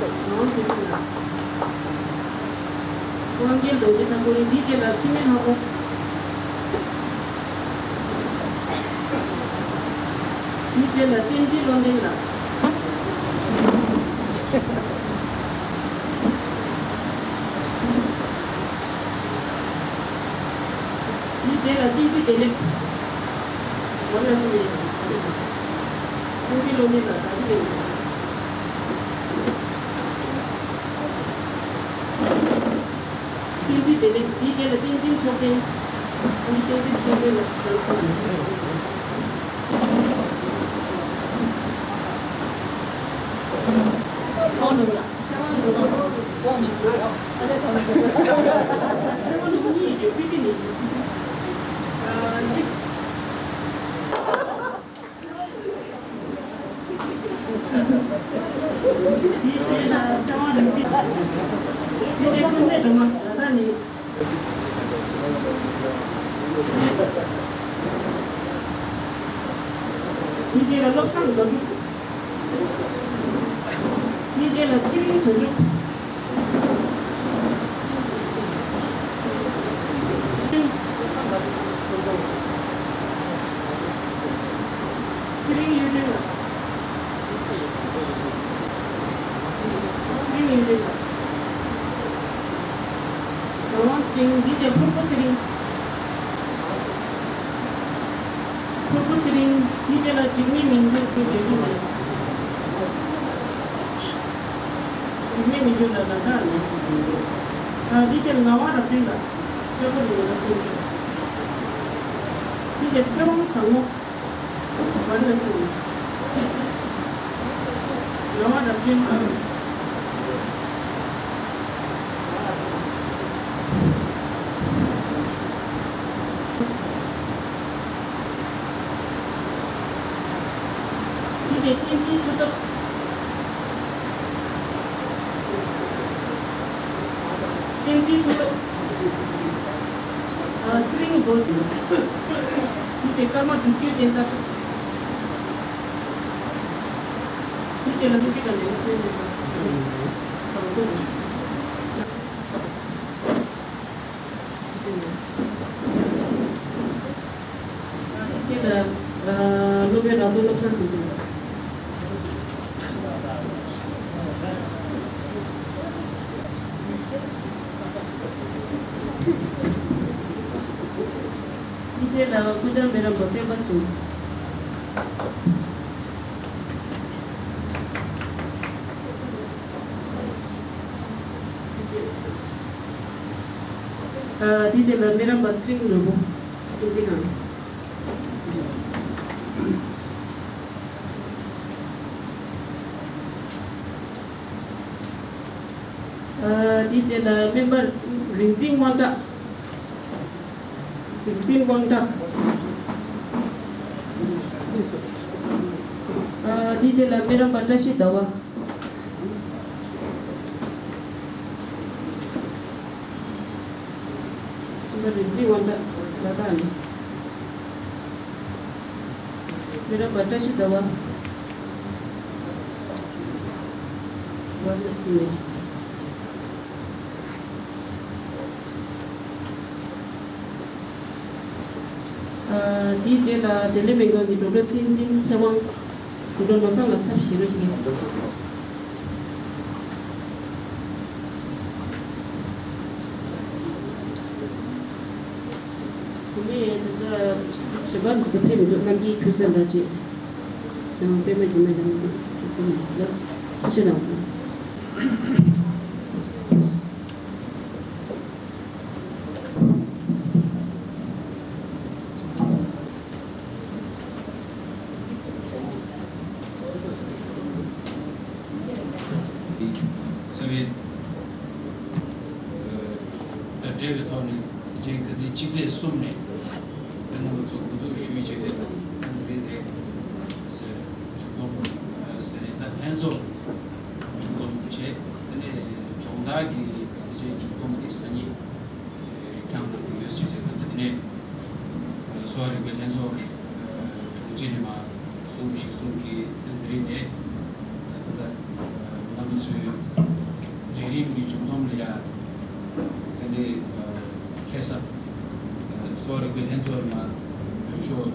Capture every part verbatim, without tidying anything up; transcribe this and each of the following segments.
ངག་དབང་ཆོས་སྲིད་ལགས། དབང་རྒྱལ་རྡོ་རྗེ་དང་པོ་རེད། འདིའི་རྗེས་ལ་འཆི་མེད་ལྷ་མོ། འདིའི་རྗེས་ལ་བསྟན་འཛིན་བློ་ལྡན་ལགས། འདིའི་རྗེས་ལ་བསྟན་འཛིན་བདེ་ལེགས། ཝ་ར་ཎ་སི་ནས། བསྟན་འཛིན་བློ་ལྡན་ལགས་ད་ཅི་རེད། བསྟན་འཛིན་བདེ་ལེགས། འདིའི་རྗེས་ལ་བསྟན་འཛིན་མཆོག་ལྡན། འདི་བསྟན་འཛིན་མཆོག་ལྡན་ལགས་བྱང་ཆུབ། ཚེ་དབང་ནོར་བུ་ལགས། ཚེ་དབང་ནོར་བུ། ཚེ་དབང་ནོར་བུ། ཚེ་དབང་ནོར་བུ་གཉིས་ཡོད་པའི་སྟེང་ནས། ཨ་གཅིག་དེའི་རྗེས་ལ་ཚེ་དབང་རིག་འཛིན། དེ་རྗེས་ཀུན་གསལ་སྒྲོལ་མ་ད་ལྟ་ནི། དེའི་རྗེས་ལ་བློ་བཟང་དོན་གྲུབ། དེའི་རྗེས་ལ་ཚེ་རིང་དོན་གྲུབ། ཚེ་རིང་གཡུ་སྒྲོན་ལགས། ཚེ་རིང་གཡུ་སྒྲོན་ལགས། ངག་དབང་ཚེ་རིང་། འདི་ནས་ཕུར་བུ་ཚེ་རིང་། ཕུར་བུ་ཚེ་རིང་། འདིའི་རྗེས་ལ་འཇིགས་མེད་མི་འགྱུར་དུ་འགྱུར་དུ་འགྱུར། འཇིགས་མེད་མི་འགྱུར་ལ་ལ་དྭགས་ནས། ཨ་འདིའི་རྗེས་ལ་ངག་དབང་རབ་བརྟན་ལགས། ལྕགས་པོ་ནས་རབ་བརྟན། འདིའི་རྗེས་ཚེ་དབང་བཟང་མོ། ཝ་ར་ཎ་སི་ནས། ངག་དབང་རབ་བརྟན། འདིའི་རྗེས་བསྟན་འཛིན་མཐུ་སྟོབས། བསྟན་འཛིན་མཐུ་སྟོབས། ཨ་ཚེ་རིང་རྡོ་རྗེ། འདིའི་རྗེས་ཀརྨ་སྒྲུབ་བརྒྱུད་བསྟན་དར། འདིའི་རྗེས་ལ་འདི་གཅིག་ག་ནས་བསྟན་འཛིན་དང་པོ། ཅེས་ལ། སློབ་དཔོན་ར་ཛོ་བློ་བཟང་བསྟན་འཛིན་ལགས། དེའི་རྗེས་ལ་སྐུ་བཅར་སྨན་རམས་པ་སྤེན་པ་ཚེ་རིང་། ཨ་དེའི་རྗེས་ལ་སྨན་རམས་པ་ཚེ་རིང་ནོར་བུ། བསྟན་འཛིན་ཁང་། ཨ་དེའི་རྗེས་ལ་སྨན་པ་རིག་འཛིན་དབང་གྲགས། རིག་འཛིན་དབང་གྲགས། ཨ་དེའི་རྗེས་ལ་སྨན་རམས་པ་བཀྲ་ཤིས་ཟླ་བ། སྨན་པ་རིག་འཛིན་དབང་གྲགས་ལགས་ད་ནི། སྨན་རམས་པ་བཀྲ་ཤིས་ཟླ་བ། ཝ་ར་ཎ་སི་ནས། ཨ་དེའི་རྗེས་ལ་བདེ་ལེགས་སྨན་ཁང་གི་ཌོག་ཊར་བསྟན་འཛིན་ཚེ་དབང་། ཌོག་ཊར་བློ་བཟང་ལགས་ཚབ་ཞུ་རོགས་ཞུ་གི། དེ་ནས་ད་ལྟ་ཞིབ་པར་འདུག་ཕེབས་མི་འདུག་རྣམ་རྒྱལ་ཁྱུ་གསར་ལགས་ཀྱིས་ཡང་པད་མ་སྒྱུ་མའི་ལམ་དུ་ཐུགས་ཁུར་མ་ལགས་ཐུགས་རྗེ་གནང་། རྩ་བའི་ད་འབྲེལ་བའི་ཐོག་ནས་རྗེས་ཁ་ཚིག་སྤྱི་ཚེས་གསུམ་ནས་དེ་རྣམ་པ་ཚོ་འགོ་འཛུགས་ཞུས་བྱས་ཏེ་ད་འདི་རེད་རེད་ཟེར་མཇུག་སྡོམ་ཟེར་ནས་ད་ལྷན་ཚོགས་མཇུག་སྡོམ་བྱས། དེ་ནས་སྦྱོང་བརྡར་གྱི་རྗེས་མཇུག་སྡོམ་གྱི་སང་ཉིན་བསྐྱངས་གནང་གི་ཡོད་ཟེར་བྱས། ད་ལྟ་དེ་ནས་གསོ་བ་རིག་པའི་ལྷན་ཚོགས་ཀྱི་དྲུང་ཆེ་ནས་མར་གསུང་ཞིག་གསུང་གིས་དེ་འདི་རིང་ནས་ད་ལྟ་རྣམ་པ་ཚོའི་ རིམ་གྱི་བྱུང་ཐོམ་ལ་ཡ། དེ་ནས་ཁ་སང་གསོ་བ་རིག་པའི་ལྷན་ཚོགས་ལ་ལྷོད་ཕྱོགས་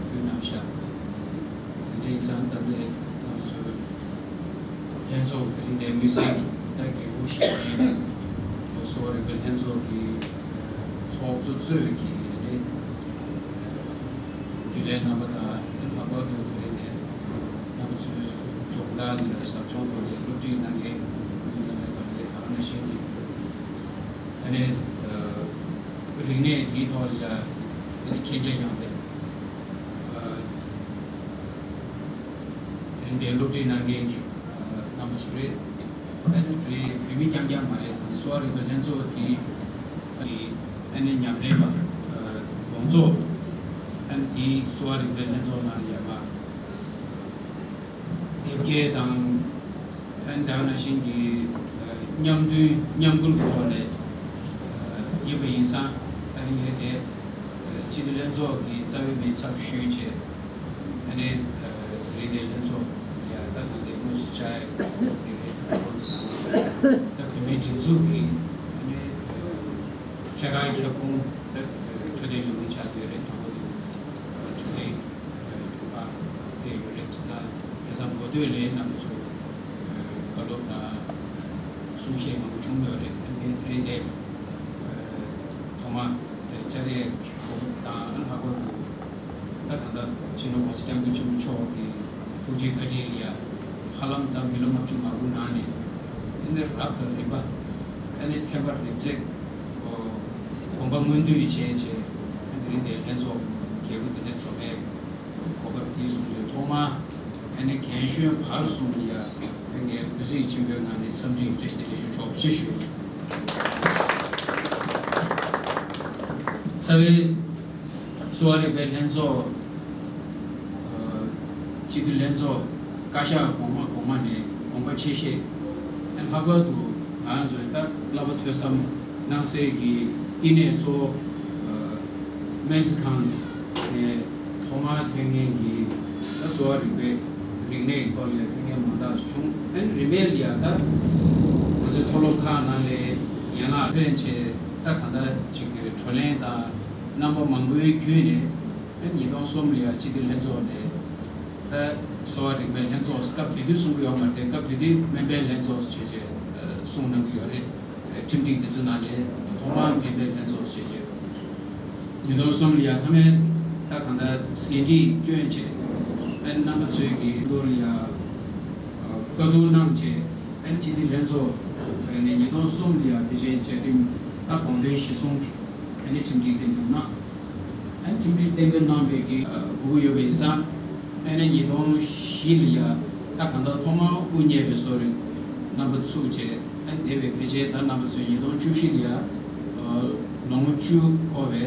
ཕུལ་གནང་ཤག་དེ་འདྲའི་ཙང་ད་ལྟའི་ང་ཚོའི་ལྷན་ཚོགས་དེ་རིང་འདིར་དམིགས་བསལ་གྱི་ད་དགེ་བསྐོས་ཞིག་ཡིན། གསོ་བ་རིག་པའི་ལྷན་ཚོགས་ཀྱི་ཚོགས་གཙོ་གཙོས་ཀྱི་དེ་འདྲའི་རྒྱུན་ལས་རྣམ་པ་དང་དེ་ལྷག་པར་དུ་དེ་རིང་འདིར་ང་ཚོའི་སྦྱོང་བརྡར་ལ་ཟབ་སྦྱོང་ཐོག་ནས་སློབ་ཁྲིད་གནང་མཁན་སྐུ་ཚབ་དང་ལས་ཁང་ནང་བཞིན་གྱི་ཨ་ནི་རིག་གནས་དེའི་ཐོག་ལ་ཨ་ནི་མཁྱེན་རྒྱ་ཡངས་པའི་རིག་གནས་སློབ་ཁྲིད་གནང་མཁན་གྱི་རྣམ་པ་ཚོ་རེད། ཨ་ནི་བོད་མི་རྐྱང་རྐྱང་མ་རེད། གསོ་བ་རིག་པའི་ལྷན་ཚོགས་དེའི་ཨ་ནི་ཉམས་ལེན་པ་དགོང་ཚོགས་ཨ་ནི་དེའི་གསོ་བ་རིག་པའི་ལྷན་ཚོགས་ནང་ཡར་མར་དེབ་སྐྱེལ་དང་། ཨ་ནི་ད་ག་ནང་བཞིན་གྱི་མཉམ་འདུས་མཉམ་འགུལ་སྐོར་ལས་ཡིན་པ་ཡིན་ཙང་ཨ་ནི་ངས་དེ་སྤྱི་འཐུས་ལྷན་ཚོགས་ཀྱི་རྩ་བའི་མི་ཚབ་ཞུས་བྱས་ཨ་ནི་རིག་གནས་ལྷན་ཚོགས་ཡ་ད་གང་དེ་དངོས་སུ་བཅར་ཡ་གི་རེད། ད་བོད་མིའི་སྒྲིག་འཛུགས་ཀྱི་ཨ་ནི་ཁྱེད་རང་ཁྱབ་ཁོངས་ད་འཕྲོད་བསྟེན་ལས་ཁུངས་ཆགས་བསྡད་ཡོད་རེད། དང་པོ་དེ་འཕྲོད་བསྟེན་ཨ་ཁྱབ་ཁོངས་དེ་ཡོད་རེད། ད་དེ་ཙམ་གོ་ཐོས་ལས་རྣམ་པ་ཚོ་བཀའ་སློབ་དང་གསུང་བཤད་མང་པོ་བྱུང་ཡོད་རེད། ཨ་ནི་དེ་རིང་འདིར་ཐོག་མར་བཅར་ཡས་གོ་སྐབས་དང་ལྷག་པར་དུ་ད་ད་ལྟ་སྤྱི་ནོར་༸གོང་ས་༸སྐྱབས་མགོན་ཆེན་པོ་མཆོག་གི་ཐུགས་རྗེ་བཀའ་དྲིན་ལ་ཡ་ཧ་ལམ་ད་མི་ལོ་ལྔ་བཅུ་ང་དགུ་ནང་ནས་ཨ་ནི་རབ་དང་རིམ་པ་ཨ་ནི་ཐེམ་པ་རིམ་བརྩེགས་དགོངས་པ་སྔོན་འདུས་བྱས་བྱས་ཨ་ནི་དེ་རིང་འདིར་ལྷན་ཚོགས་རྒྱས་པོ་འདི་འདྲ་འཛོམས་པའི་གོ་སྐབས་འདི་བཟུང་རྗེས་ཐོག་མར་ཨ་ནི་རྒན་གཞོན་བར་གསུམ་ལ་ཡ་ཨ་ནི་གུས་བརྩི་ཆེན་པོའི་ངང་ནས་འཚམས་འདྲི་བཀྲ་ཤིས་བདེ་ལེགས་ཞུ་ཆོག་ཅེས་ཞུ། རྩ་བའི་གསོ་བ་རིག་པའི་ལྷན་ཚོགས་ཨ་སྤྱི་འཐུས་ལྷན་ཚོགས་བཀའ་ཤག་གོང་མ་གོང་མ་ནས་དགོངས་པ་ཆེ་བཞེས། ལྷག་པར་དུ་ང་ཚོའི་ད་བསླབ་པ་ཐོས་བསམ་གནང་སའི་གི་བསྟི་གནས་གཙོ་བོ་ཨ་སྨན་རྩིས་ཁང་ནས་ཐོག་མར་ཐོན་མཁན་གྱི་ད་གསོ་བ་རིག་པའི་རིག་གནས་ཀྱི་ཐོག་ལ་ཐོན་མཁན་མང་དག་བྱུང་། ཨ་ནི་རིམ་པས་ལ་ཡ་ད་ང་ཚོའི་མཐོ་སློབ་ཁག་ནང་ལ་ཡན་ལག་ཐོན་བྱས་ད་གང་ལྟར་ཅིག་གི་བགྲོ་གླེང་དང་རྣམ་པ་མང་པོའི་བརྒྱུད་ནས། ཨ་ཉིས་སྟོང་གསུམ་ལ་ཡ་སྤྱི་འཐུས་ལྷན་ཚོགས་ནས་ད་གསོ་བ་རིག་པའི་ལྷན་ཚོགས་སྐབས་དེ་དུས་གསུང་གི་ཡོད་མ་རེད། སྐབས་དེ་དུས་སྨན་པའི་ལྷན་ཚོགས་ཞེས་བྱས་གསུང་གནང་གི་ཡོད་རེད། ཁྲིམས་སྒྲིག་དེ་ཚོ་ནང་ནས་ཐོག་མར་སྨན་པའི་ལྷན་ཚོགས་ཞེས་བྱས། ཉིས་སྟོང་གསུམ་ལ་ཡ་མཐའ་མའི་ད་གང་ལྟར་ཟིན་བྲིས་བསྐྱོན་བྱས་ཨ་རྣམ་པ་ཚོས་ཀྱི་མདོ་ལ་ཡ་བཀའ་བསྡུར་གནང་བྱས་ཨ་སྤྱི་འཐུས་ལྷན་ཚོགས་ནས་ཉིས་སྟོང་གསུམ་ལ་ཡ་དེ་བཞིན་བཅའ་ཁྲིམས་ད་དགོངས་དོན་གཞིར་བཟུང་གི་ཨ་ནི་ཁྲིམས་སྒྲིག་གཏན་འབེབས་གནང་། ཨ་ནི་ཁྲིམས་སྒྲིག་གཏན་འབེབས་གནང་བའི་གི་དགོས་ཀྱི་ཡོད་པ་ཡིན་ཙང་། ཨ་ནི་ཉིས་སྟོང་བཞི་ལ་ཡ་ད་གང་ལྟར་ཐོག་མར་དབུ་བརྙེས་པའི་བཟོ་རིག་རྣམ་པ་ཚུགས་བྱས། ཨ་ནི་དེ་བས་ཕལ་ཆེར་ད་རྣམ་པ་ཚོས་ཉིས་སྟོང་བཅུ་བཞི་ལ་ཡ་ལོ་ངོ་བཅུ་འཁོར་བའི་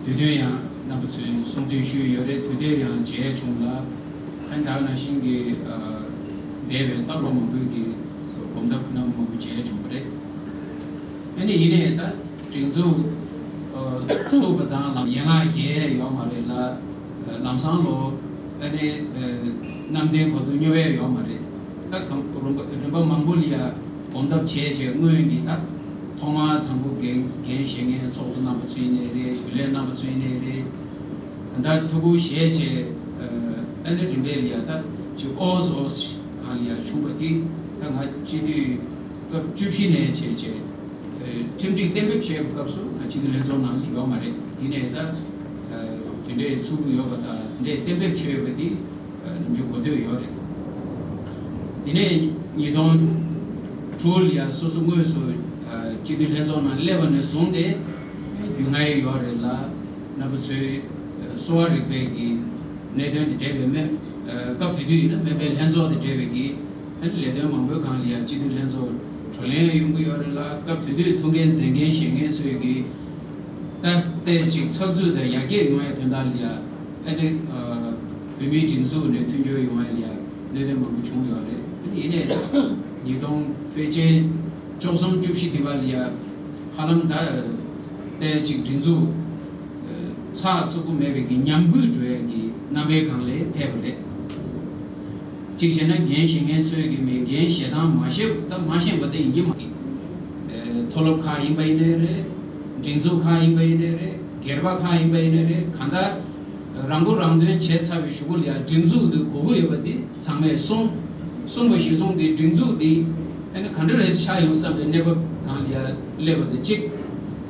དུས་སྟོན་ཡང་རྣམ་པ་ཚོས་སྲུང་བརྩི་ཞུས་ཡོད་རེད། དུས་དེབ་ཡང་མཇལ་བྱུང་ལ། ཨ་ནི་ད་ག་ནང་བཞིན་གྱི་འདས་པའི་ད་ལོ་མང་པོའི་གི་གོམ་སྟབས་རྣམ་པ་མང་པོ་མཇལ་བྱུང་བ་རེད། ཨ་ནི་ཡིན་ནའི་ད། སྒྲིག་འཛུགས་ཚུགས་པ་དང་ལམ་ཡན་ལག་བརྒྱད་ཡོད་མ་རེད་ལ། ལམ་སང་ལོ་ཨ་ནི་གནམ་བསྟན་བར་དུ་སྨྱོ་བས་ཡོད་མ་རེད། ད་གང་རིམ་པ་རིམ་པ་མང་པོ་ལ་ཡ་སྒོམ་ཐབས་བྱས་བྱས་སྔོན་གྱི་ད་ཐོག་མར་དང་པོ་འགན་འགན་བཞེས་མཁན་ཚོགས་གཙོ་རྣམ་པ་ཚོ་ཡིན་ནའི་རེད། རྒྱུན་ལས་རྣམ་པ་ཚོ་ཡིན་ནའི་རེད། ད་ལྟ་ཐུགས་ཁུར་བཞེས་བྱས་ཨ་ནི་རིམ་པས་ལ་ཡ་ད་ཅིག་ཨོ་ཙི་ཨོ་ཙི་གང་ལ་ཡ་བྱུང་བ་དེ་ད་ང་སྤྱི་འཐུས་སྐབས་བཅུ་བཞི་ནས་བྱས་བྱས། ཁྲིམས་སྒྲིག་གཏན་འབེབས་བྱས་པའི་སྐབས་སུ་ང་སྤྱི་འཐུས་ལྷན་ཚོགས་ནང་ལ་ཡོད་མ་རེད། ཡིན་ནའི་ད་དེ་འདྲའི་ཚུགས་ཀྱི་ཡོད་པ་དང་དེ་འདྲའི་གཏན་འབེབས་བྱས་ཡོད་པ་དེ་ནམ་རྒྱུན་གོ་ཐོས་ཡོད་རེད། དེ་ནས་ཉིས་སྟོང་དྲུག་ལ་ཡང་སོ་སོ་དངོས་སུ་སྤྱི་འཐུས་ལྷན་ཚོགས་ནང་སླེབས་པ་ནས་བཟུང་སྟེ་རྒྱུས་མངའ་ཡོད་རེད་ལ། རྣམ་པ་ཚོས་གསོ་བ་རིག་པའི་གི་གནད་དོན་དེ་འབྲེལ་བའི་སྨན་སྐབས་དེ་དུས་ཡིན་ན་སྨན་པའི་ལྷན་ཚོགས་དེ་འབྲེལ་བའི་གི་ཨ་ནི་ལས་དོན་མང་པོའི་སྒང་ལ་ཡང་སྤྱི་འཐུས་ལྷན་ཚོགས་བགྲོ་གླེང་ཡོང་གི་ཡོད་རེད་ལ། སྐབས་དེ་དུས་ཐུགས་འགན་མཛད་མཁན་བཞེས་མཁན་ཚོས་ཀྱིས་ད་ལྟའི་ཅིག་ཚགས་ཚུད་དང་ཡར་རྒྱས་ཡོང་ཡའི་དོན་དག་ལ་ཡང་ཨ་ནི་བོད་མིའི་སྒྲིག་འཛུགས་ནས་མཐུན་འགྱུར་ཡོང་ཡ་ལ་ཡང་གནད་དོན་མང་པོ་བྱུང་ཡོད་རེད། ཨ་ནི་ཡིན་ནའི་ཉིས་སྟོང་ཕལ་ཆེར་བཅུ་གསུམ་བཅུ་བཞི་འདི་བར་ལ་ཡང་ཧ་ལམ་ད་ལྟའི་ཅིག་སྒྲིག་འཛུགས་ཚགས་ཚུད་པོ་མེད་པའི་གི་ཉམས་རྒུད་འགྲོ་ཡ་གི་རྣམ་པའི་སྒང་ལ་ཕེབས་པ་རེད། གཅིག་བྱས་ན་འགན་བཞེས་མཁན་ཚོས་ཀྱི་མི་འགན་བཞེས་སྟངས་མ་ཤེས་པ་ད་མ་ཤེས་པ་དེ་ཡིན་གྱི་མ་རེད། མཐོ་སློབ་ཁག་ཡིན་པ་ཡིན་ནའི་རེད། སྒྲིག་འཛུགས་ཁག་ཡིན་པ་ཡིན་ནའི་རེད། སྒེར་པ་ཁག་ཡིན་པ་ཡིན་ནའི་རེད། གང་ལྟར་རང་མགོ་རང་ཐོན་བྱས་ཚར་བའི་གཞུག་གུ་ལ་ཡང་སྒྲིག་འཛུགས་འདི་དགོས་མཁོ་ཡོད་པ་འདི་ཚང་མས་གསུངས། གསུངས་པ་གཞིར་བཟུང་གི་སྒྲིག་འཛུགས་འདི་ཨ་ནི་ག་འདྲ་རེ་ཆགས་ཡོང་བསམ་པའི་གནས་བབ་སྒང་ལ་ཡང་སླེབས་པ་འདི་གཅིག་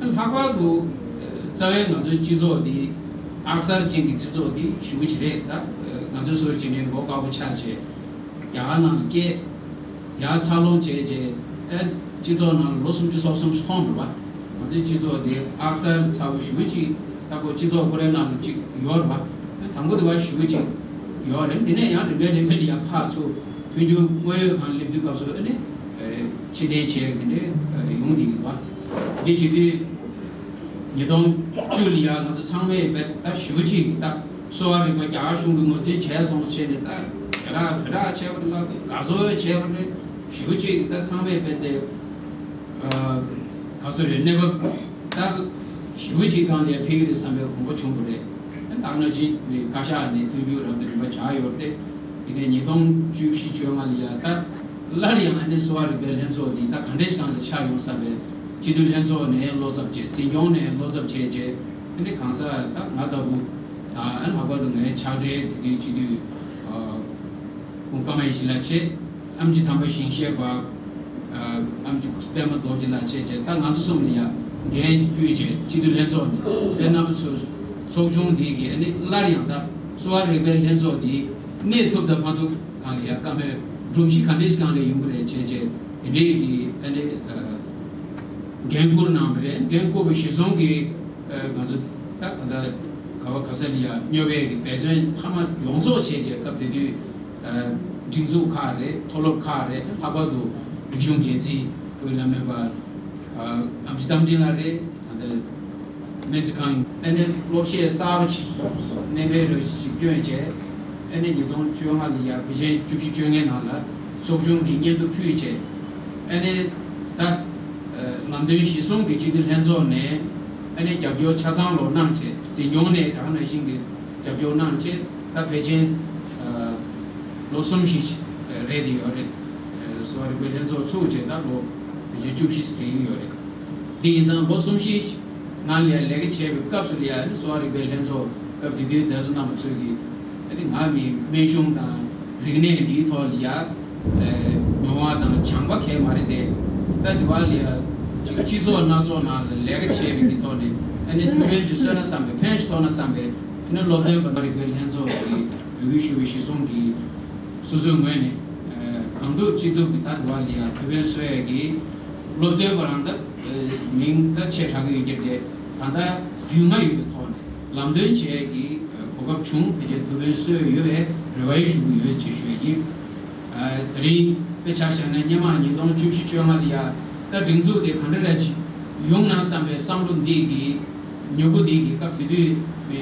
ལྷག་པར་དུ་རྩ་བའི་ང་ཚོའི་སྤྱི་ཚོགས་འདི་ཨག་གསར་ཅན་གྱི་སྤྱི་ཚོགས་འདི་ཞེ་པོ་ཅིག་རེད། ད་ང་ཚོའི་སོར་ཅིག་ནས་མགོ་དཀར་པོ་ཆགས་བྱས། རྒྱ་གར་ནང་ལ་སྐྱེས། རྒྱ་གར་འཚར་ལོངས་བྱས་རྗེས་ཨེ་སྤྱི་ཚོགས་ནང་ལ་ལོ་སུམ་ཅུ་སོ་གསུམ་ཐོན་འགྲོ་བ། ང་ཚོའི་སྤྱི་ཚོགས་དེ་ཨག་གསར་ཚ་པོ་ཞེ་པོ་ཅིག་ལྟ་བུ་སྤྱི་ཚོགས་ཁོ་རའི་ནང་ལ་ཅིག་ཡོད་རེད་བ། དང་པོ་དེ་བ་ཞེ་པོ་ཅིག་ཡོད་རེད། དེ་ནས་ཡང་རིམ་པས་རིམ་པས་ལ་ཡང་ཕར་ཚུར་མཐུན་འགྱུར་དངོས་ཡོད་སྒང་སླེབས་དུས་སྐབས་སུ་ཨ་ནི་ཕྱིར་འཐེན་བྱས་དེ་འདྲའི་ཡོང་བསྡད་ཡོད་བ། འདི་བྱེད་དུས། ཉིས་སྟོང་བཅུ་ལ་ཡང་ང་ཚོ་ཚང་མས་བས་ད་ཞེ་པོ་ཅིག་ད་གསོ་བ་རིག་པ་རྒྱ་གར་གཞུང་གིས་ངོས་འཛིན་བྱས་སོང་བྱས་ནས་ད་དགའ་རག་དགའ་རག་བྱས་པ་རེད། ལ་དགའ་ཚོར་བྱས་པ་རེད། ཞེ་པོ་ཅིག་ད་ཚང་མས་བས་ཏེ་ག་སོ་རེད། གནས་བབ་ད་ཞེ་པོ་ཅིག་སྒང་ལ་ཕེབས་ཀྱི་རེད་བསམ་པའི་དགོངས་པ་བྱུང་བ་རེད། ད་ནང་བཞིན་བཀའ་ཤག་ནས་མཐུན་འགྱུར་རབ་ཏུ་རིམ་པ་བྱ་ཡོད་རེད། དེ་ནས་ཉིས་སྟོང་བཅུ་བཞི་བཅོ་ལྔ་ལ་ཡང་ད། སླར་ཡང་ཨ་ནི་གསོ་བ་རིག་པའི་ལྷན་ཚོགས་འདི་ད་ག་འདྲས་ཤིག་སྒང་ལ་ཆགས་ཡོང་བསམ་པའི་སྤྱི་འཐུས་ལྷན་ཚོགས་ནས་བློ་འཚབ་བྱས། འཛིན་སྐྱོང་ནས་བློ་འཚབ་བྱས་རྗེས་ཨ་ནི་གང་ཟག་ད་ང་ལྟ་བུ་དང་ཨ་ནི་ལྷག་པར་དུ་ངའི་ཕྱག་སྦྲེལ་དེ་དུས་སྤྱི་འཐུས་ཀུན་ཀ་མ་ཡེ་ཤེས་ལགས་བྱས། ཨེམ་ཆི་དམ་པ་ཞིང་གཤེགས་པ། ཨེམ་ཆི་པད་མ་རྡོ་རྗེ་ལགས་བྱས་རྗེས་ད་ང་ཚོ་གསུམ་ལ་ཡང་འགན་ཕུལ་རྗེས་སྤྱི་འཐུས་ལྷན་ཚོགས་ནས་དཔེ་རྣམ་པ་ཚོ་ཚོགས་ཆུང་འདི་གིས་ཨ་ནི་སླར་ཡང་ད་གསོ་བ་རིག་པའི་ལྷན་ཚོགས་འདི་གནས་ཐུབ་དང་མ་ཐུབ། གང་ལ་ཡང་བཀའ་མོལ་སྒྲོམ་གཞི་ག་འདྲས་ཤིག་སྒང་ལ་ཡོང་གི་རེད་བྱས་རྗེས་དེ་འདྲའི་གི་ཨ་ནི་འགན་བསྐུར་གནང་བ་རེད། འགན་བསྐུར་བ་གཞིར་བཟུང་གི་ང་ཚོ་ད་ག་ད་ག་བ་ག་ས་ལ་ཡང་སྨྱོ་བའི་གི་འབད་བརྩོན་མཐའ་མ་ཡོངས་རྫོགས་བྱས་རྗེས་སྐབས་དེ་དུས་སྒྲིག་འཛུགས་ཁག་རེད། མཐོ་སློབ་ཁག་རེད། ལྷག་པར་དུ་རིག་གཞུང་འགན་འཛིན་དབུས་བླ་སྨན་པ་ཨམ་ཆི་རྟ་མགྲིན་ལགས་རེད། ད་ལྟ་སྨན་རྩིས་ཁང་ཨ་ནི་སློབ་གཞས་གསར་པ་ཅིག་གནས་མལ་རོལ་ཅིག་བསྐྱོན་བྱས། ཨ་ནི་ཉིས་སྟོང་བཅོ་ལྔ་ལ་ཡར་ཕལ་ཆེར་བཅུ་བཞི་བཅོ་ལྔའི་ནང་ལ་ཚོགས་ཆུང་གི་སྙན་ཐོ་ཕུལ་བྱས། ཨ་ནི་ད་ལམ་སྟོན་གཞི་བཟུང་གི་སྤྱི་འཐུས་ལྷན་ཚོགས་ནས་ཨ་ནི་རྒྱབ་སྐྱོར་ཆ་ཚང་ལོ་གནང་བྱས། འཛིན་སྐྱོང་ནས་ད་ག་ནང་བཞིན་གྱི་རྒྱབ་སྐྱོར་གནང་བྱས། ད་ཕལ་ཆེར་ལོ་གསུམ་བཞི་རེད་དེ་ཡོད་རེད། གསོ་བ་རིག་པའི་ལྷན་ཚོགས་ཚུགས་བྱས་ད་ལོ་ཕལ་ཆེར་བཅུ་བཞི་རེད་ཡོད་རེད། དེ་ཡིན་ཙང་ལོ་གསུམ་བཞི། ནང་ལ་ལས་ཀ་བྱེད་པའི་སྐབས་སུ་ལ་ཡ་ནི་གསོ་བ་རིག་པའི་ལྷན་ཚོགས་སྐབས་དེ་དུས་མཛད་གཙོ་རྣམ་པ་ཚོས་ཀྱིས་ཨ་ནི་ང་མི་སྨན་གཞུང་དང་རིག་གནས་འདིའི་ཐོག་ལ་ཡ་མྱོང་བ་དང་སྦྱངས་པ་གང་ཡང་མ་རེད་དེ། ད་འདི་བ་ལ་ཡ་ཅིག་སྤྱི་ཚོགས་སྣ་ཚོགས་ནང་ལ་ལས་ཀ་བྱེད་པའི་གི་ཐོག་ནས་ཨ་ནི་ཐུགས་ཕན་ཅིག་གསོས་ན་བསམ་པའི་ཕན་ཞིག་ཐོགས་ན་བསམ་པའི་ཨ་ནི་སློབ་སྟོན་པ་རིག་པའི་ལྷན་ཚོགས་ཀྱི་འབོད་སྐུལ་ཞུ་བའི་གཞི་བཟུང་གིས་སོ་སོའི་ངོས་ནས་གང་ཐུབ་ཅི་ཐུབ་ཀྱི་ད་འདི་བ་ལ་ཡ་ཐུགས་ཕན་གསོས་ཡ་གི་སློབ་སྟོན་པ་རང་ད། མིང་ད་ཆེ་དྲགས་ཀྱི་ཡོད་ཀྱི་རེད། ད་ལྟ་རྒྱུས་མངའ་ཡོད་པའི་ཐོག་ནས་ལམ་སྟོན་བྱེད་ཀྱི་གོ་སྐབས་བྱུང་བའི་རྒྱུ་མཚན་དུ་བོན་སྲོལ་ཡོད་པའི་རེ་བ་ཞུ་གི་ཡོད་ཅེས་ཞུ་ཡ་ཡིན། དེ་རིང་དཔེ་ཆ་བཞག་ན་སྔོན་མ་ཉིས་སྟོང་བཅུ་བཞི་བཅོ་ལྔ་ལ་ཡ་ད་སྒྲིག་འཛུགས་དེ་ག་འདྲ་ལ་ཅིག་ཡོང་ན་བསམ་པའི་བསམ་བློ་འདི་གི་མྱུ་གུ་འདི་གི་སྐབས་དེ་དུས་མི་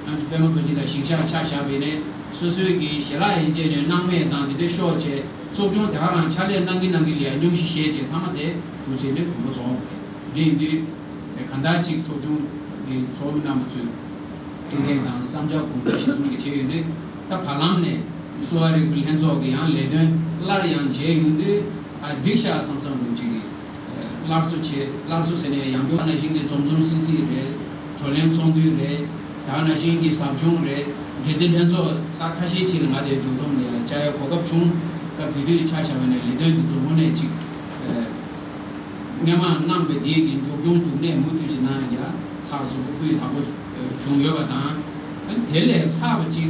ཨ་ནི་པད་མ་རྡོ་རྗེ་དང་ཞིང་གཤེགས་ཆ་བཞག་པ་ཡིན་ནའི་སོ་སོའི་གི་ཞལ་ལག་ཡན་ཆད་ནས་སྣང་མེད་དང་དེ་འདྲ་ཤོར་བྱས། ཚོགས་ཆུང་དེ་ག་རང་ཕྱག་ལས་གནང་གིན་གནང་གིན་ལ་ཡ་སྙུང་གཞི་བཞེས་བྱས་མཐའ་མ་དེ་འདུག་བྱས་ནས་དགོངས་པ་རྫོགས་པ་རེད། དེ་ཡིན་དུས་གང་ལྟར་ཅིག་ཚོགས་ཆུང་གི་ཚོགས་མི་རྣམ་པ་ཚོས་ཁྲིམས་འགལ་དང་བསམ་འཆར་གོང་འཕེལ་གཞི་བཟུང་གི་བྱས་ཡོད་དུས་ད་བར་ལམ་ནས་གསོ་བ་རིག་པའི་ལྷན་ཚོགས་ཀྱི་ཡང་ལས་དོན་སླར་ཡང་མཇལ་ཡོང་དུས་ཨ་འགྲིག་ཤག་བསམ་བསམ་འདུག་ཅིག་གི་སླར་གསོ་བྱེད། སླར་གསོ་ཟེར་ནས་ཡང་བསྐྱར་ནང་བཞིན་གྱི་འཛོམས་འཛོམས་སིལ་སིལ་རེད། བགྲོ་གླེང་ཚོགས་འདུ་རེད། ད་ག་ནང་བཞིན་གྱི་ཟབ་སྦྱོང་རེད། སྒེར་རྩེ་ལྷན་ཚོགས་ཚར་ཁ་ཤས་ཅིག་ལ་ང་དེ་མཇུག་སྡོམ་ལ་ཡང་བཅར་ཡ་གོ་སྐབས་བྱུང་། སྐབས་དེ་དུས་ཆ་བཞག་པ་ནས་ལས་དོན་འདི་ཚོ་དངོས་གནས་ཅིག་ཨ་སྔོན་མ་གནང་པའི་དེའི་གི་མཇུག་སྐྱོང་མཇུག་གནས་མུ་མཐུད་ཅིག་གནང་ཡ་ཚགས་ཚུད་པོ་སྤུས་དག་པོ་བྱུང་ཡོད་པ་དང་། ཨ་ནི་དེ་ལས་ལྷག་པ་ཅིག་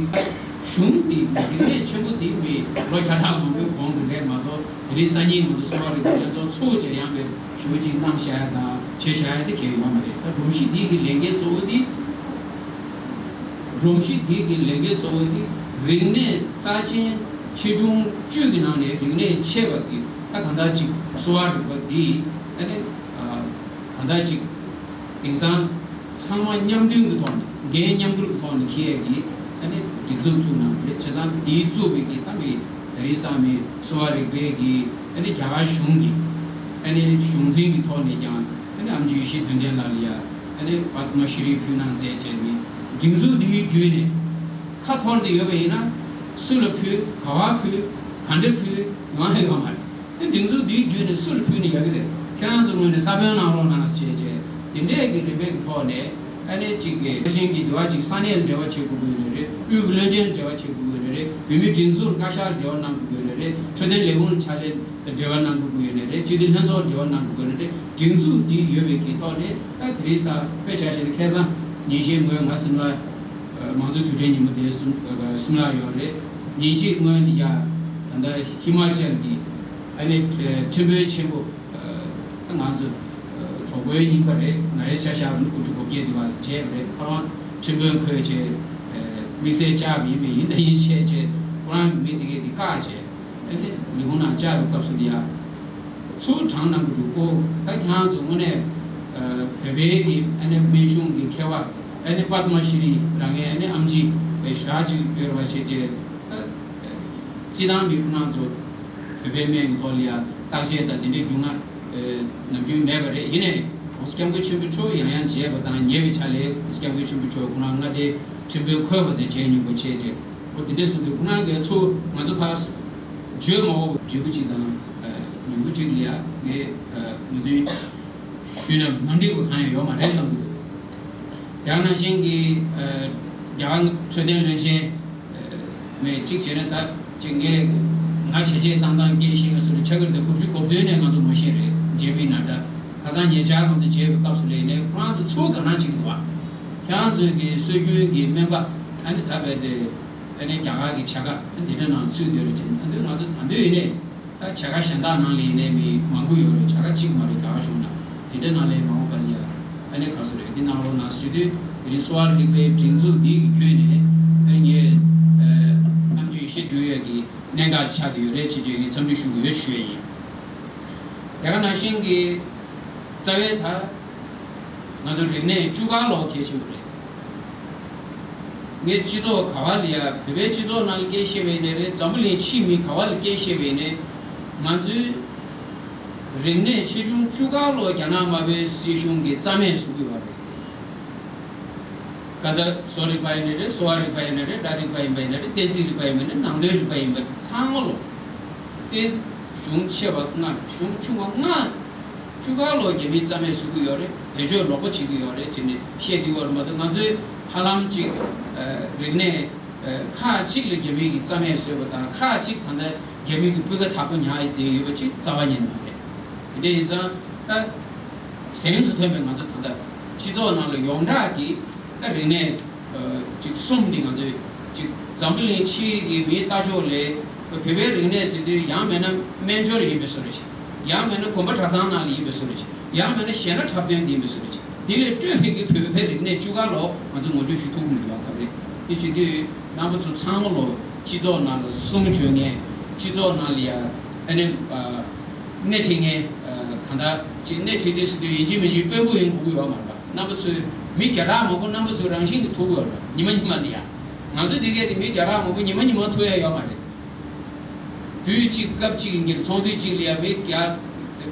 གཞུང་འདི་རིག་གནས་ཆེན་པོ་འདི་མི་ལོ་བརྒྱ་ཕྲག་མང་པོའི་གོང་གི་རེད་མ་གཏོགས་དེ་རིང་སང་ཉིན་ང་ཚོ་གསོ་བ་རིག་པའི་ལྷན་ཚོགས་ཚུགས་བྱས་ཡང་བའི་ཞུ་བ་ཅིག་གནང་བཞག་ཡ་དང་བྱས་བཞག་ཡ་དེ་གལ་ཡོད་མ་རེད། ད་སྒྲོམ་གཞི་འདི་གི་ལས་འགན་གཙོ་བོ་འདི། སྒྲོམ་གཞི་འདི་གི་ལས་འགན་གཙོ་བོ་འདི་རིག་གནས་རྩ་ཆེན་ཆེ་ཆུང་བཅུ་གི་ནང་ནས་རིག་གནས་ཆེ་བ་འདི་ད་གང་ལྟར་ཅིག་གསོ་བ་རིག་པ་འདི་ཨ་ནི་གང་ལྟར་ཅིག་དེང་སང་ཚང་མ་མཉམ་མཐུན་གྱི་ཐོག་ནས་འགན་མཉམ་སྒྲུབ་ཀྱི་ཐོག་ནས་འཁྱེར་ཡས་ཀྱི་ཨ་ནི་སྒྲིག་འཛུགས་བཙུགས་གནང་གི་རེད། བྱས་ཙང་འདིའི་བཙུགས་པའི་གི་ད་མི་ད་རེས་སང་མི་གསོ་བ་རིག་པའི་གི་ཨ་ནི་རྒྱ་གར་གཞུང་གི་ཨ་ནི་གཞུང་འཛིན་གྱི་ཐོག་ནས་ཀྱང་ཨ་ནི་ཨམ་ཆི་ཡེ་ཤེས་དོན་ལྡན་ལགས་ལ་ཡ་ཨ་ནི་པདྨ་ཤྲི་ཕུལ་གནང་མཛད་བྱས་ནི་སྒྲིག་འཛུགས་འདིའི་བརྒྱུད་ནས་ཁ་འཐོར་ཏེ་ཡོད་པ་ཡིན་ན་ སུ་ལ་ཕུལ། ག་བ་ཕུལ། ག་འདྲ་ཕུལ། ཡོང་ཡ་ཡོད་མ་རེད། དེ་སྒྲིག་འཛུགས་འདིའི་བརྒྱུད་ནས་སུ་ལ་ཕུལ་ནས་ཡག་གི་རེད། ཁྱེད་རང་ཚོ་ངོས་ནས་ས་བོན་གནང་རོགས་གནང་ཞེས་བྱས། དེ་འདྲས་ཀྱི་རིམ་པའི་གི་ཐོག་ནས་ཨ་ནི་གཅིག་གི་ཤེས་ཀྱི་འདི་བ་གཅིག་ས་གནས་ལ་འབྲེལ་བ་བྱེད་དགོས་ཀྱི་ཡོད་ནི་རེད། དབུས་ཀྱི་བློན་ཆེན་ལ་འབྲེལ་བ་བྱེད་དགོས་ཀྱི་ཡོད་ནི་རེད། བོད་མིའི་སྒྲིག་འཛུགས་ལ་བཀའ་ཤག་ལ་འབྲེལ་བ་གནང་དགོས་ཀྱི་ཡོད་ནི་རེད། འཕྲོད་བསྟེན་ལས་ཁུངས་ལ་ཕྱག་ལས་ལ་འབྲེལ་བ་གནང་དགོས་ཀྱི་ཡོད་ནི་རེད། སྤྱི་འཐུས་ལྷན་ཚོགས་ལ་འབྲེལ་བ་གནང་དགོས་ཀྱི་ཡོད་ནི་རེད། སྒྲིག་འཛུགས་འདི་ཡོད་པའི་གི་ཐོག་ནས་ད་དེ་རིང་གཟའ་དཔེ་ཆ་བཞག་ན་ཁ་སང་ཉིན་ཤས་སྔོན་ང་སིམ་ལ་མང་གཙོའི་དུས་དྲན་ཉིན་མོ་དེ་སིམ་ལ་ཡོད་རེད། ཉིན་གཅིག་སྔོན་ལ་ཡ་ད་ལྟ་ཧི་མ་ཅལ་གྱི་ཨ་ནི་ཁྲིམས་དཔོན་ཆེན་པོ། ད་ང་ཚོ་གྲོགས་པོའི་རྙིང་པ་རེད། ང་རའི་ཆ་བཞག་ན་དགུ་བཅུ་གོ་བརྒྱད་དེ་བ་བྱས་པ་རེད། ཁོ་རང་ཁྲིམས་དཔོན་འཁོད་བྱས་དམིགས་བསལ་བཅར་བ་ཡིན་པས་ཡིན་ད་ཡིན་བཤད་བྱས། ཁོ་རང་མི་དེ་གས་དེ་བཀག་བྱས་ཨ་ནི་ལས་ཁུངས་ནང་བཅར་བའི་སྐབས་སུ་དེ་ཡ་ཚུར་དྲངས་གནང་གི་འདུག་གོ། ད་ཁྱེད་རང་ཚོ་དངོས་གནས་བོད་པའི་གི་ཨ་ནི་སྨན་གཞུང་གི་མཁས་པ་ཨ་ནི་པདྨ་ཤྲི་རང་ངའི་ཨ་ནི་ཨམ་ཆི་ཞེ་དྲག་ཅིག་ཡོད་རེད་བ་བྱས་བྱས། ད་སྤྱི་བཏང་མི་ཁོ་རང་ཚོ་བོད་པའི་སྨན་གྱི་ཐོག་ལ་ཡ་བརྟག་དཔྱད་དང་དེ་འདྲའི་རྒྱུས་མངའ་ནམ་རྒྱུན་མེད་པ་རེད། ཡིན་ནའི་༸གོང་ས་༸སྐྱབས་མགོན་ཆེན་པོ་མཆོག་ཡང་ཡང་མཇལ་བ་དང་ཉེ་བའི་ཆ་ལས་༸གོང་ས་༸སྐྱབས་མགོན་ཆེན་པོ་མཆོག་ཁོ་རང་མངའ་སྡེའི་ཁྲིམས་དཔོན་འཁོད་པ་དང་མཇལ་མྱོང་པ་བྱས་རྗེས་ཨོ་དེ་འདྲས་སུ་དུས་ཁོ་རང་གིས་ཚུར་ང་ཚོ་ཕར་བརྗོད་མ་འོས་པ་འབྲས་བུ་གཅིག་དང་ཉིན་གུང་གཅིག་ལ་ཡ་ངས་ངོས་འཛིན་ཞུས་ན་མ་འགྲིག་པ་གང་ཡང་ཡོད་མ་རེད་བསམ་གྱི་འདུག་དེ་ནང་བཞིན་གྱི་རྒྱ་གར་འཕྲོད་བསྟེན་བློན་ཆེན། མེད་གཅིག་བྱས་ན་ད་ཅིག་ངས་ང་བྱས་རྗེས་བཏང་སྟངས་སྐད་ཤེས་ཡོན་སོགས་ལ་ཆ་ཁྱེར་དེ་དགུ་བཅུ་གོ་བདུན་ནས་ང་ཚོ་ངོ་ཤེས་རེད། ཇེ་པི་ནཱ་ཌ། ཁ་སང་ཉེ་ཆར་ང་ཚོ་མཇལ་བའི་སྐབས་སུ་ལས་ནས་ཁོ་རང་ཚོ་ཚུར་དགའ་སྣང་བྱེད་ཀྱི་འདུག་བ། ཁྱེད་རང་ཚོའི་གི་སྲོལ་རྒྱུན་གྱི་སྨན་པ་ཨ་ནི་ད་བས་ཏེ་ཨ་ནི་རྒྱ་གར་གྱི་བྱ་དགའ་འདི་འདྲ་ནང་ཚུད་འདོད་རེད་ཅེས་ཨ་ནི་ང་ཚོ་ད་འདོད་ཡིན་ནས། ད་བྱ་དགའ་གཞན་དག་ནང་ལ་ཡིན་ནའི་མི་མང་པོ་ཡོད་རེད། བྱ་དགའ་གཅིག་མ་རེད། རྒྱ་གར་གཞུང་ནང་དེ་འདྲ་ནང་ལ་མང་པོ་པ་ལ་ཡ་ཨ་ནི་ག་སོ་རེད། འདི་ནང་ལོགས་ནང་ཞུ་དུས་དེ་རིང་གསོ་བ་རིག་པའི་སྒྲིག་འཛུགས་འདི་གི་བརྒྱུད་ནས་ཨ་ནི་ངས་ཨ་རྣམ་དཔྱོད་ཡེ་ཤེས་འབྲུག་ཡོད་ཀྱི་གནད་འགག་ཆགས་བསྡད་ཡོད་རེད་ཅེས་བརྗོད་ཀྱི་འཚམས་འདྲི་ཞུ་གི་ཡོད་ཞུ་ཡས་ཡིན། དེ་ག་ནང་བཞིན་གྱི་རྩ་བའི་ད། ང་ཚོ་རིག་གནས་བཅུ་དཀར་ལོ་གལ་ཆེན་པོ་རེད། ངས་སྤྱི་ཚོགས་ག་བ་ལ་ཡ་བོད་པའི་སྤྱི་ཚོགས་ནང་ལ་སྐད་བཤད་པ་ཡིན་ནའི་རེད། འཛམ་བུ་གླིང་ཕྱིའི་མི་ག་བ་ལ་སྐད་བཤད་པ་ཡིན་ནའི་ང་ཚོའི་རིག་གནས་ཆེ་ཆུང་བཅུ་དཀར་ལོ་རྒྱ་ནག་དམར་པོའི་སྲིད་གཞུང་གིས་རྩ་མེད་བཟོ་གི་ཡོད་རེད། ག་ད་བཟོ་རིག་པ་ཡིན་ནའི་རེད། གསོ་བ་རིག་པ་ཡིན་ནའི་རེད། སྒྲ་རིག་པ་ཡིན་པ་ཡིན་ནའི་རེད། གཏན་ཚིགས་རིག་པ་ཡིན་པ་ནི་ནང་དོན་རིག་པ་ཡིན་པ་ཚང་མ་ལོ། རྟེན་གཞུང་ཆེ་བ་ལྔ་གཞུང་ཆུང་བ་ལྔ། བཅུ་དཀར་ལོ་རྒྱ་མིས་རྩ་མེད་བཟོ་གི་ཡོད་རེད། བེད་སྤྱོད་ལོག་པ་བྱེད་ཀྱི་ཡོད་རེད་ཅེས་ནས་བཤད་ཀྱི་ཡོད་རེད་མ་གཏོགས་ང་ཚོའི་ཧ་ལམ་ཅིག་རིག་གནས་ཁག་ཅིག་ལ་རྒྱ་མི་གིས་རྩ་མེད་བཟོས་པ་དང་ཁག་ཅིག་ད་ལྟ་རྒྱ་མི་གི་སྤུས་ཀ་དག་པོ་ཉར་ཡི་བསྡད་ཡོད་པ་ཅིག་རྩ་བ་ཉིད་ནས་མ་རེད། དེ་འདྲ་ཡིན་ཙང་ད་གཟེངས་སུ་ཐོན་པའི་ང་ཚོ་ད་ལྟ་སྤྱི་ཚོགས་ནང་ལ་ཡོངས་གྲགས་ཀྱི་ད་རིག་གནས། ཅིག་གསུམ་འདི་ང་ཚོས་ཅིག་འཛམ་བུ་གླིང་ཕྱི་གི་མིའི་ལྟ་ཕྱོགས་ལས་བོད་པའི་རིག་གནས་ཟེར་དུས་ཡང་མིན་ན་སྨན་སྦྱོར་ཡིན་པའི་བཟོ་འདྲ་ཞིག་ཡང་མིན་ན་དགོན་པ་གྲྭ་ཚང་ནང་ལ་ཡིན་པའི་བཟོ་འདྲ་ཞིག་ཡང་མིན་ན་གཞས་སྣ་འཁྲབ་སྟོན་འདི་ཡིན་པའི་བཟོ་འདྲ་ཞིག་འདི་ལས་སྤྲོས་མེད་ཀྱི་བོད་པའི་རིག་གནས་བཅུ་དཀར་ལོ་ང་ཚོ་ངོ་སྤྲོད་ཞུ་ཐུབ་ཀྱི་མི་འདུག་བ། སྐབས་རེ་འདི་བྱེད་དུས་རྣམ་པ་ཚོ་ཚང་མ་ལོ་སྤྱི་ཚོགས་ནང་ལ་གསུང་བརྗོད་མཁན་སྤྱི་ཚོགས་ནང་ལ་ཡ་ཨ་ནི་སྣེ་ཁྲིད་མཁན་གང་ལྟར་ཅིག་སྣེ་ཁྲིད་དུས་ཟེར་དུས་ཡིན་གཅིག་མིན་གཅིག་དཔོན་པོ་ཡིན་དགོས་ཀྱི་ཡོད་མ་རེད་པ། རྣམ་པ་ཚོས་མི་བརྒྱ་ཕྲག་མང་པོ་རྣམ་པ་ཚོས་རང་བཞིན་གྱིས་ཐུག་ཡོད་རེད། ཉི་མ་ཉི་མ་ལ་ཡ། ང་ཚོ་འདི་གས་དེ་མི་བརྒྱ་ཕྲག་མང་པོ་ཉི་མ་ཉི་མ་ཐུག་ཡ་ཡོད་མ་རེད། དུས་གཅིག་སྐབས་གཅིག་གི་འདིར་ཚོགས་དུས་གཅིག་ལ་ཡ་མི་བརྒྱ་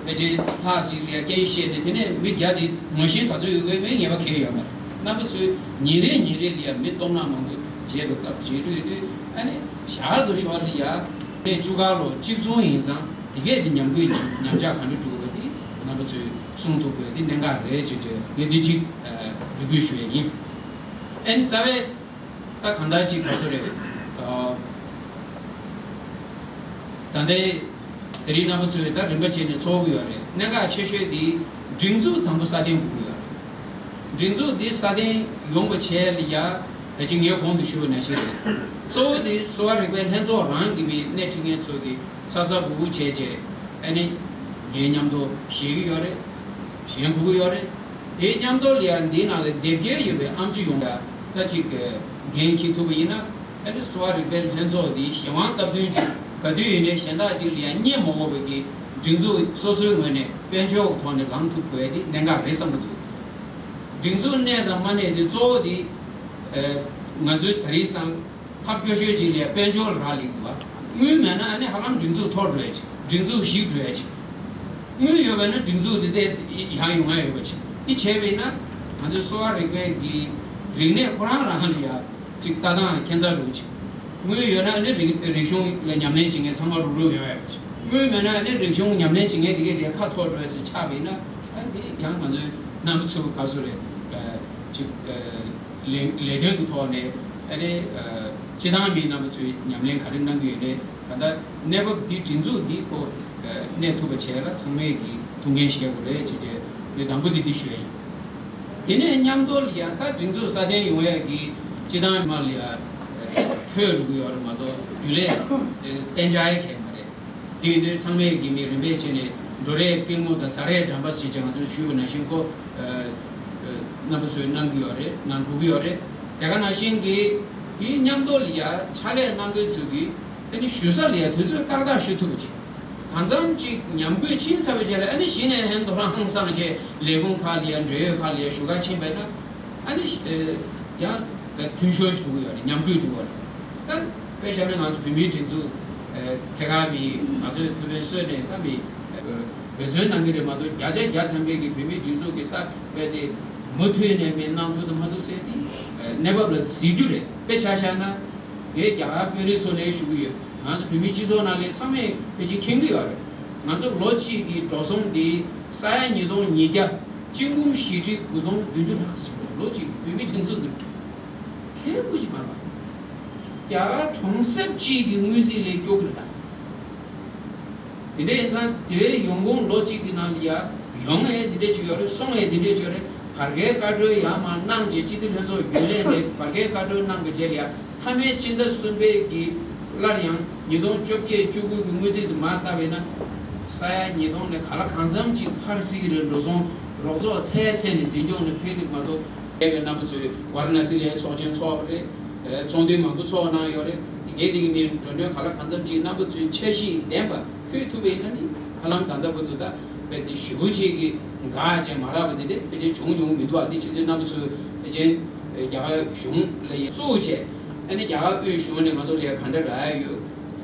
ཕལ་ཆེར་ལྷག་ཞིག་ལ་ཡ་སྐད་ཆ་བཤད་དེ་དེ་ནས་མི་བརྒྱ་དེ་ངོ་ཤེས་ག་ཚོད་ཡོད་དགོས་མེད་ངེས་པ་གང་ཡོད་མ་རེད། རྣམ་པ་ཚོས་ཉིན་རེ་ཉིན་རེ་ལ་ཡ་མི་སྟོང་ཕྲག་མང་པོ་མཇལ་བའི་སྐབས་མཇལ་རྒྱུ་ཡོད་དུས་ཨ་ནི་ཞར་དུ་ཞོར་ལ་ཡ་ནས་བཅུ་དཀར་ལོ་གཅིག་མཚུངས་ཡིན་ཙང་དེ་གས་དེ་ཉམས་རྒུད་ཉམས་ཆག་ག་འདྲ་འགྲོ་བ་དེ་རྣམ་པ་ཚོས་གསུང་ཐུབ་དགོས་དེ་གནད་འགག་རེད་ཅེས་ངས་འདི་གཅིག་འབོད་སྐུལ་ཞུ་ཡས་ཡིན། ཨ་ནི་རྩ་བའི། ད་གང་ལྟར་ཅིག་ག་ཚོད་རེད། ད་ལྟའི་དེ་རིང་རྣམ་པ་ཚོས་ད་རིམ་པ་བྱས་ནས་ཚོགས་ཀྱི་ཡོད་རེད། གནད་འགག་ཆེ་ཤོས་དེ་སྒྲིག་འཛུགས་དང་པོ་སྲ་བརྟན་དགོས་ཀྱི་ཡོད་རེད། སྒྲིག་འཛུགས་འདི་སྲ་བརྟན་ཡོང་བ་བྱས་ལ་ཡ་ད་ཅི་ངས་གོང་དུ་ཞུས་པ་ནང་བཞིན་རེད། གཙོ་བོ་དེ་གསོ་བ་རིག་པའི་ལྷན་ཚོགས་རང་གི་མི་སྣེ་ཁྲིད་མཁན་ཚོ་གི་ཚ་ཚ་འུར་འུར་བྱས་བྱས་ཨ་ནི་འགན་མཉམ་དུ་བཞེས་ཀྱི་ཡོད་རེད། བཞེས་དགོས་ཀྱི་ཡོད་རེད། དེའི་མཉམ་དུ་ལ་ཡང་འདིའི་ནང་ལ་དེབ་སྐྱེལ་ཡོད་པའི་ཨམ་ཆི་ཡོང་ཡ་ད་ཅིག་འགན་འཁྱེར་ཐུབ་པ་ཡིན་ན་ཨ་ནི་གསོ་བ་རིག་པའི་ལྷན་ཚོགས་འདིའི་གཞན་དབང་སྟབས་བསྟུན་ཅིག་ག་དུས་ཡིན་ནའི་གཞན་དག་ཅིག་ལ་ཡང་བརྙས་མ་དགོས་པའི་གི་སྒྲིག་འཛུགས་སོ་སོའི་ངོས་ནས་དཔལ་འབྱོར་གྱི་ཐོག་ནས་ལངས་ཐུབ་དགོས་ཡ་དེ་གནད་འགག་རེད་བསམ་གྱི་འདུག་སྒྲིག་འཛུགས་གནས་དང་མ་གནས་དེ་གཙོ་བོ་དེ་ང་ཚོའི་ད་རེས་སང་། ཐབས་སྐྱོ་ཤོས་ཅིག་ལ་དཔལ་འབྱོར་རག་ལས་འདུག་བ། དངུལ་མེད་ན་ཨ་ནི་ཧ་ལམ་སྒྲིག་འཛུགས་འཐོར་འགྲོ་ཡ་ཅིག་སྒྲིག་འཛུགས་ཞིག་འགྲོ་ཡ་ཅིག་དངུལ་ཡོད་པ་ན་སྒྲིག་འཛུགས་དེ་ཏོག་ཙམ་ཡར་ཡོང་ཡ་ཡོད་པ་ཅིག་འདི་བྱས་པས་ན་ང་ཚོའི་གསོ་བ་རིག་པའི་གི་རིག་གནས་ཁོ་རང་རང་ལ་ཡ་ཅིག་ལྟ་སྟངས་ཁྱད་མཚར་འགྲོ་ཅིག་དངུལ་ཡོད་ན་ནི་རིག་རིག་གཞུང་ལ་ཉམས་ལེན་བྱེད་མཁན་ཚང་མ་རུག་རུག་ཡོང་ཡ་རེད། དངུལ་མེད་ན་ནི་རིག་གཞུང་ཉམས་ལེན་བྱེད་མཁན་དེ་གས་དེ་ཁ་འཐོར་འགྲོ་ཟེར་ཆགས་པ་ཡིན་ན། ཨ་ནི་ཡང་ང་ཚོའི་རྣམ་པ་ཚོ་ག་ཚོད་རེད། ཅིག་ལས་ལས་དོན་གྱི་ཐོག་ནས་ཨ་ནི་སྤྱི་བཏང་མིའི་རྣམ་པ་ཚོས་ཉམས་ལེན་ག་རེ་གནང་གི་ཡོད་ནས། ད་ལྟ་གནས་བབ་འདི་སྒྲིག་འཛུགས་འདི་ཁོ་གནས་ཐུབ་པ་བྱས་ལ་ཚང་མས་ཀྱི་ཐུགས་འགན་བཞེས་དགོས་རེད་ཅེས་བྱས་ནས་དང་པོ་འདི་འདི་ཞུ་ཡ་ཡིན། དེ་ནས་མཉམ་དུ་ལ་ཡ་ད་སྒྲིག་འཛུགས་སྲ་བརྟན་ཡོང་ཡ་གི་སྤྱི་བཏང་མ་ལ་ཡ་ཕོད་རུ་གི་ཡོད་རེད་མ་གཏོགས་རྒྱུན་ལས་གཏན་འཇགས་ཡ་གས་མ་རེད། དེ་ཡིན་དུས་ཚང་མས་ཀྱི་མི་རིམ་པས་བྱས་ནས་འགྲོ་རེས་སྐྱིད་མོ་དང་ཟ་རེས་འགྲམ་པ་ཞིག་ཀྱང་ང་ཚོས་ཞུས་པ་ནང་བཞིན་ཁོ་རྣམ་པ་ཚོས་གནང་གི་ཡོད་རེད། གནང་དགོས་ཀྱི་ཡོད་རེད། དེ་ག་ནང་བཞིན་གྱི་དེའི་མཉམ་དུ་ལ་ཡ་ཕྱག་ལས་གནང་མཁན་ཚོས་ཀྱི་དེ་ནི་ཞུ་ས་ལ་ཡ་དུས་ཚོད་ཏག་ཏག་ཞུ་ཐུབ་པ་ཅིག་གང་འཚམ་ཅིག་ཉམས་རྒུད་ཕྱིན་ཚར་བའི་རྗེས་ལ་ཨ་ནི་གཞི་ནས་ཧན་དོ་རང་ཧང་སངས་བྱས་ལས་ཁུངས་ཁག་ལ་ཡ་འབྲེལ་ཡོད་ཁག་ལ་ཡ་ཞུ་ག་ཕྱིན་པས་ན། ཨ་ནི་ཡང་འཐུས་ཤོར་ཞིག་འགྲོ་གི་ཡོད་རེད། ཉམས་རྒུད་འགྲོ་གི་ཡོད་རེད། ད་དཔེ་བཞག་ན་ང་ཚོ་བོད་མིའི་སྒྲིག་འཛུགས་ཐད་ཀར་མི་ང་ཚོའི་ཐུ་བྷོད་གསོས་ནས་ད་མི་འབད་བརྩོན་གནང་གི་རེད་མ་གཏོགས་བརྒྱ་ཆ་བརྒྱ་ཐམ་པའི་གི་བོད་མིའི་སྒྲིག་འཛུགས་ཀྱི་ད་དཔེ་དེ་མུ་མཐུད་ནས་མི་གནང་ཐུབ་དང་མ་ཐུབ་ཟེར་དེ་གནས་བབ་ལ་གཟིགས་རྒྱུ་རེད། དཔེ་ཆ་བཞག་ན། ངས་རྒྱ་གར་དཔོན་རིགས་ཚོ་ནས་ཞུ་གི་ཡོད། ང་ཚོ་བོད་མིའི་སྤྱི་ཚོགས་ནང་ལ་ཚང་མས་ཕལ་ཆེར་མཁྱེན་གྱི་ཡོད་རེད། ང་ཚོ་ལོ་གཅིག་གི་འགྲོ་སོང་འདི་ས་ཡ་ཉིས་སྟོང་ཉིས་བརྒྱ་གཅིག་འབུམ་བཞི་ཁྲི་དགུ་སྟོང་བདུན་ཅུ་ལྷག་ཙམ་ལོ་གཅིག་གི་བོད་མིའི་སྒྲིག་འཛུགས་འདི་ཁེ་པོ་ཞིག་མ་རེད། རྒྱ་གར་གྲོང་གསེབ་གཅིག་གི་དངུལ་རྩིས་ལས་སྐྱོ་གི་རེད་ད། དེ་འདྲ་ཡིན་ཙང་དེའི་ཡོང་ཁུངས་ལོ་གཅིག་གི་ནང་ལ་ཡ་ཡོང་ཡས་དེ་འདྲ་ཅིག་ཡོད་རེད། སོང་ཡས་དེ་འདྲ་ཅིག་ཡོད་རེད། བར་བརྒལ་བཀའ་འཁྲོལ་ཡར་མར་གནང་རྗེས་སྤྱི་འཐུས་ལྷན་ཚོགས་རྒྱུན་ལས་ནས་བར་བརྒལ་བཀའ་འཁྲོལ་གནང་བའི་རྗེས་ལ་ཡ་མཐའ་མའི་སྤྱི་ཟླ་གསུམ་པའི་གི་སླར་ཡང་ཉིས་སྟོང་བཅོ་བརྒྱད་བཅུ་དགུ་གི་དངུལ་རྩིས་དེ་མར་བལྟ་བས་ན་ས་ཡ་ཉིས་སྟོང་ནས་ག་ལ་གང་འཚམ་ཅིག་འཕར་སྲིད་ཀྱི་རེད། འགྲོ་སོང་རོགས་ཚོགས་ཚད་ཚད་ནས་འཛིན་སྐྱོང་ནས་ཕེབས་ཀྱི་མ་གཏོགས། འདས་པའི་རྣམ་པ་ཚོས་ཝཱ་ར་ཎ་སི་ལ་ཚོགས་ཆེན་ཚོགས་པ་རེད། ཚོགས་འདུ་མང་པོ་ཚོགས་གནང་ཡོད་རེད། དེ་གའི་དེ་གི་མི་འགྲོ་གྲོན་ག་ལ་གང་འཚམ་ཅིག་རྣམ་པ་ཚོའི་འཆར་གཞི་ལྡན་པ་ཕུལ་ཐུབ་པ་ཡིན་ན་ནི་ཧ་ལམ་ད་ལྟ་བར་དུ་ད་དཔེ་དེ་ཞེ་པོ་ཅིག་གི་འགག་ཅེས་མ་རག་པ་དེ་འདྲ་ཕལ་ཆེར་བྱུང་མྱོང་མི་འདུག་ཨ་དེ་ཕྱི་དྲིལ་རྣམ་པ་ཚོས་ཕལ་ཆེར་རྒྱ་གར་གཞུང་ལ་ཡང་གཙོ་བོ་བྱས་ཨ་ནི་རྒྱ་གར་དབུས་གཞུང་ནས་ང་ཚོ་ལ་ཡང་ག་འདྲ་རག་ཡ་ཡོད།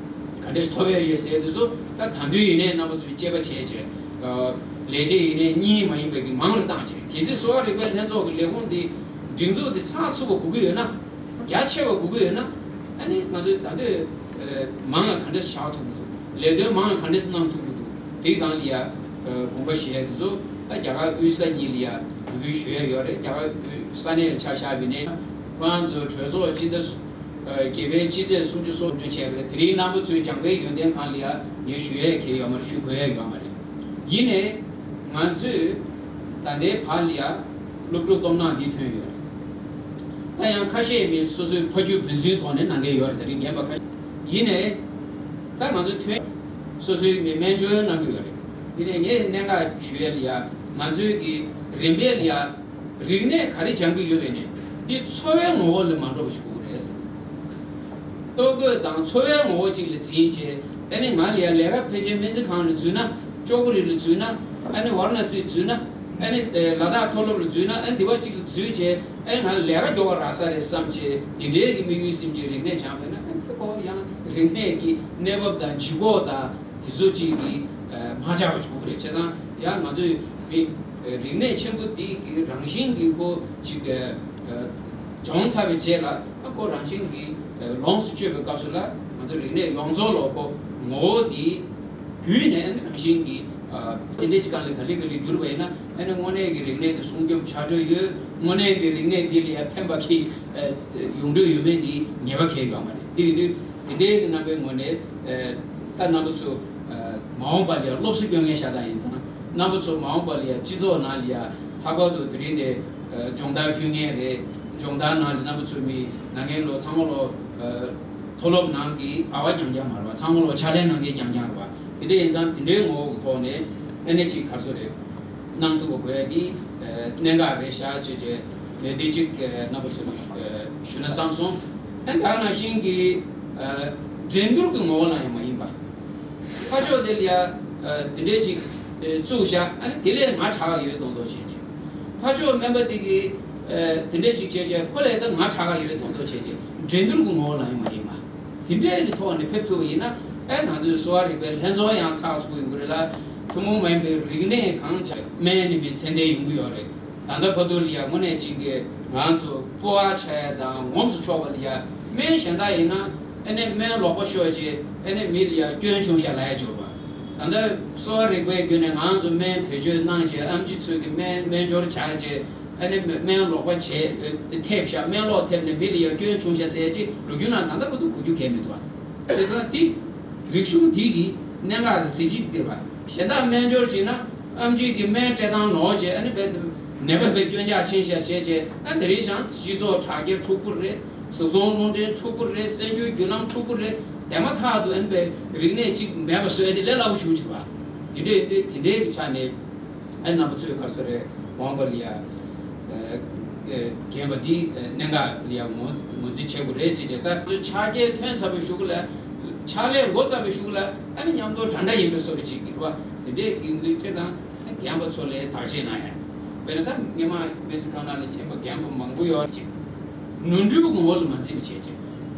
ག་འདྲས་ཐོབ་ཡ་ཡོད་ཟེར་དེ་ཚོ་ད་ད་དུང་ཡིན་ནའི་རྣམ་པ་ཚོས་དཔྱད་པ་བྱས་བྱས། ལས་བྱེད་ཡིན་ནའི་གཉིས་མ་ཡིན་པའི་གི་མང་རུ་བཏང་བྱས། གལ་སྲིད་གསོ་བ་རིག་པའི་ལྷན་ཚོགས་ཀྱི་ལས་ཁུངས་འདི་སྒྲིག་འཛུགས་འདི་ཚགས་ཚུད་པ་དགོས་ཀྱི་ཡོད་ན། རྒྱ་ཆེ་བ་དགོས་ཀྱི་ཡོད་ན། ཨ་ནི་ང་ཚོས་ད་ལྟའི་མང་ང་ག་འདྲས་བཞག་ཐུབ་ཀྱི་འདུག་ལས་དོན་མང་ང་ག་འདྲས་གནང་ཐུབ་ཀྱི་འདུག་དེའི་སྒང་ལ་ཡ་དགོངས་པ་བཞེས་ཡ་དེ་ཚོ་ད་རྒྱ་གར་དབུས་ས་གཉིས་ལ་ཡ་འབོད་སྐུལ་ཞུ་ཡ་ཡོད་རེད། རྒྱ་གར་དབུས་ས་གནས་ཆ་བཞག་པ་ཡིན་ནའི་ཁོ་རང་ཚོ་གྲོས་ཚོགས་སྤྱི་ཟླ་བརྒྱད་པའི་སྤྱི་ཚེས་སུམ་ཅུ་སོ་བདུན་བྱས་པ་རེད། དེ་རིང་རྣམ་པ་ཚོའི་སྦྱང་པའི་ཡོན་ཏན་སྒང་ལ་ཡ་ངས་ཞུ་ཡས་གལ་ཡོད་མ་རེད། ཞུ་དགོས་ཡས་ཡོད་མ་རེད། ཡིན་ནའི་ང་ཚོས་ད་ལྟའི་བར་ལ་ཡ་སློབ་ཕྲུག་སྟོབས་ན་འདི་ཐོན་ཡོད། ད་ཡང་ཁ་ཤས་མི་སོ་སོའི་ཕ་རྒྱུད་བུ་འཛིན་ཐོག་ནས་གནང་མཁན་ཡོད་རེད། ད་རིང་རྒན་པ་ཁ་ཤས་ཡིན་ནའི་ད་ང་ཚོ་ཐོན་སོ་སོའི་མི་སྨན་བཅོས་གནང་གི་ཡོད་རེད། ཡིན་ནའི་ངས་གནད་འགག་ཞུ་ཡས་ལ་ཡ་ང་ཚོའི་གི་རིམ་པས་ལ་ཡ། རིག་གནས་ག་རེ་སྦྱང་གི་ཡོད་པས་ནས་འདི་འཚོ་བའི་ངོ་བོ་ལ་མ་འགྲོ་བ་ཞིག་དགོས་རེད། ལྟོ་གོས་དང་འཚོ་བའི་ངོ་བོ་གཅིག་ལ་འཛིན་བྱས་ཨ་ནི་ང་ལ་ཡ་ལས་ཀ་ཕལ་ཆེར་སྨན་རྩིས་ཁང་ལ་འཛུལ་ན་ཅོག་པོ་རི་ལ་འཛུལ་ན་ཨ་ནི་ཝཱ་ར་ཎ་སི་འཛུལ་ན་ཨ་ནི་ལ་དྭགས་མཐོ་སློབ་ལ་འཛུལ་ན་ཨ་ནི་འདི་བ་གཅིག་ལ་འཛུལ་བྱས་ཨ་ནི་ང་ལ་ལས་ཀ་མགྱོགས་པ་རག་ས་རེད་བསམ་བྱས་འདི་འདྲའི་གི་དམིགས་ཡུལ་སེམས་ཀྱི་རིག་གནས་སྦྱངས་པས་ན་ཨ་ནི་ཁོ་ཡང་རིག་གནས་ཀྱི་གནས་བབ་དང་ལྗིད་ཁོག་དང་། དེ་ཚོ་གཅིག་གིས་མ་ཆགས་པ་ཞིག་དགོས་ཀྱི་རེད། བྱས་ཙང་ཡང་ང་ཚོས་མི་རིག་གནས་ཆེན་པོ་འདི་གི་རང་བཞིན་གྱི་ཁོ་གཅིག་སྦྱོང་ཚར་བའི་རྗེས་ལ་ཁོ་རང་བཞིན་གྱིས་ལོངས་སུ་སྤྱོད་པའི་སྐབས་སུ་ལ་ང་ཚོ་རིག་གནས་ཡོངས་རྫོགས་ལ་ཁོ་ངོ་བོ་འདི་བརྒྱུད་ནས་རང་བཞིན་གྱིས་དེ་འདྲའི་ཅིག་སྒང་ལ་ག་ལེ་ག་ལེ་བསྒྱུར་བ་ཡིན་ན་ཨ་ནི་དངོས་གནས་ཀྱི་རིག་གནས་འདི་སྲུང་སྐྱོབ་བྱ་འདོད་ཡོད། དངོས་གནས་ཀྱི་རིག་གནས་འདི་ལ་ཡང་ཕན་པ་གི་ཡོང་འདོད་ཡོད་མེད་འདི་ངེས་པ་གང་ཡང་ཡོད་མ་རེད། དེ་ཡིན་དུས། དེ་འདྲའི་རྣམ་པའི་ངོས་ནས་ད་རྣམ་པ་ཚོ་མ་འོངས་པ་ལ་ཡ་སློབ་གསོ་སྐྱོན་མཁན་ཤ་སྟག་ཡིན་ཙང་རྣམ་པ་ཚོ་མ་འོངས་པ་ལ་ཡ་སྤྱི་ཚོགས་ནང་ལ་ཡ་ལྷག་པར་དུ་དེ་རིང་འདི་སྦྱོང་བརྡར་ཕུལ་མཁན་རེད། སྦྱོང་བརྡར་ནང་ལ་རྣམ་པ་ཚོ་མི་ན་མཁན་ལོ་ཚང་མ་ལོ་མཐོ་སློབ་ནང་གི་ཨ་བ་རྐྱང་རྐྱང་མ་རེད་བ། ཚང་མ་ལོ་ཕྱག་ལས་གནང་མཁན་རྐྱང་རྐྱང་རེད་བ། དེ་འདྲ་ཡིན་ཙང་དེ་འདྲའི་ངོ་བོ་གི་ཐོག་ནས་ཨ་ནེ་གཅིག་ག་རེ་ཟེར་དགོས་རེད། གནང་ཐུབ་པ་དགོས་ཡ་འདི་གནད་འགག་རེད་ཤག་ཅེས་བྱས་ནས་འདི་གཅིག་རྣམ་པ་ཚོ་ལ་ཞུ་ན་བསམ་སོང་། ཨ་ནི་ད་ག་ནང་བཞིན་གྱི་འགྲན་བསྡུར་གྱི་ངོ་བོ་ལ་ཡང་མ་ཡིན་པ། ཕར་ཕྱོགས་དེ་ལ་ཡ་དེ་འདྲས་ཅིག་བཙུགས་ཤག་ཨ་ནི་དེ་ལས་ང་དྲག་ག་ཡོད་མདོག་མདོག་བྱས་ཀྱི། ཕར་ཕྱོགས་སྨན་པ་དེ་གིས་དེ་འདྲས་ཅིག་བྱས་བྱས་ཁོ་ལས་ད་ང་དྲག་ག་ཡོད་མདོག་མདོག་བྱས་ཀྱི། འགྲན་བསྡུར་གྱི་ངོ་བོ་ལ་ཡང་མ་ཡིན་པ། དེ་འདྲའི་གི་ཐོག་ནས་ཕེབས་ཐུབ་པ་ཡིན་ན་ཨེ་ང་ཚོའི་གསོ་བ་རིག་པའི་ལྷན་ཚོགས་ཡང་ཚགས་ཚུད་པོ་ཡོང་གི་རེད་ལ། ཐུན་མོང་མ་ཡིན་པའི་རིག་གནས་གང་ཆ་སྨན་ནི་མི་ཚད་ལྡན་ཡོང་གི་ཡོད་རེད། ད་ལྟ་བར་དུ་ལ་ཡ་དངོས་གནས་ཅིག་གི་ང་ཚོ་སྤོབས་པ་ཆགས་ཡ་དང་ངོམས་སུ་ཆོག་པ་ལ་ཡ་སྨན་གཞན་དག་ཡིན་ན་ ཨ་ནི་སྨན་ལོག་པ་ཤོར་རྗེས་ཨ་ནི་མི་ལ་ཡང་སྐྱོན་བྱུང་ཤག་ལབ་ཡ་འབྱོར་བ། ད་ལྟ་གསོ་བ་རིག་པའི་བརྒྱུད་ནས་ང་ཚོ་སྨན་བེད་སྤྱོད་གནང་རྗེས་ཨེམ་ཆི་ཚོས་ཀྱི་སྨན་སྨན་སྦྱོར་སྦྱར་རྗེས་ཨ་ནི་སྨན་ལོག་པ་བྱས་ཐེབས་ཤག་སྨན་ལོག་ཐེབས་ནས་མི་ལ་ཡང་སྐྱོན་བྱུང་ཤག་ཟེར་རྗེས་ལོ་རྒྱུས་ནང་ད་ལྟ་བར་དུ་གོ་རྒྱུ་གང་ཡང་མི་འདུག་བ། བྱས་ཙང་དེ་རིག་གཞུང་དེ་གི་གནད་འགག་གི་གཟི་བརྗིད་འདིར་བ། གཞན་དག་སྨན་སྦྱོར་བྱས་ན་ཨེམ་ཆི་གི་སྨན་སྤྲད་སྟངས་ནོར་བྱས་ཨ་ནི་བས་ནད་པ་བས་སྐྱོན་ཆ་ཕྱིན་ཤག་བྱས་རྗེས་ཨ་དེ་རིང་ཤང་སྤྱི་ཚོགས་དྲ་རྒྱ་འཁྲུག་པོ་རེད། གཟུགས་མཐོང་རླུང་འཕྲིན་འཁྲུག་པོ་རེད། གསར་འགྱུར་བརྒྱུད་ལམ་འཁྲུག་པོ་རེད། དེ་མ་ཐག་ཏུ་ཨ་ནི་བས་རིག་གནས་གཅིག་མེད་པ་བཟོས་དེ་ལས་སླ་པོ་ཞེ་པོ་ཅིག་རེད་བ། དེ་འདྲའི་དེ་དེ་འདྲའི་གི་ཆ་ནས། ཨ་རྣམ་པ་ཚོས་ག་རེ་ཟེར་རེད། འོང་བ་ལ་ཡ། རྒན་པ་འདི་གནད་འགག་ལ་ཡ་ངོས་ངོས་འཛིན་བྱེད་དགོས་རེད་ཅེས་བྱས། ད་ཕྱག་འཁྱེར་ཐོན་ཚར་བའི་གཞུག་ལ། ཕྱག་ལས་འགོ་བརྩམས་པའི་གཞུག་ལ་ཨ་ནི་མཉམ་དུ་འདྲ་འདྲ་ཡིན་པའི་བཟོ་འདྲ་ཅིག་གི་རེད་བ། དེ་འདྲའི་ཡིན་དུས་ཁྱེད་དང་རྒན་པ་ཚོ་ལ་བརྟག་དཔྱད་གནང་ཡ། དཔེར་ན་ད་སྔོན་མ་སྨན་རྩིས་ཁང་ནང་ལ་རྒན་པ་རྒན་པ་མང་པོ་ཡོད་ཅིག་ནོར་འཁྲུལ་ངོ་བོ་ལ་མ་འཛིན་པ་བྱས་ཅིག་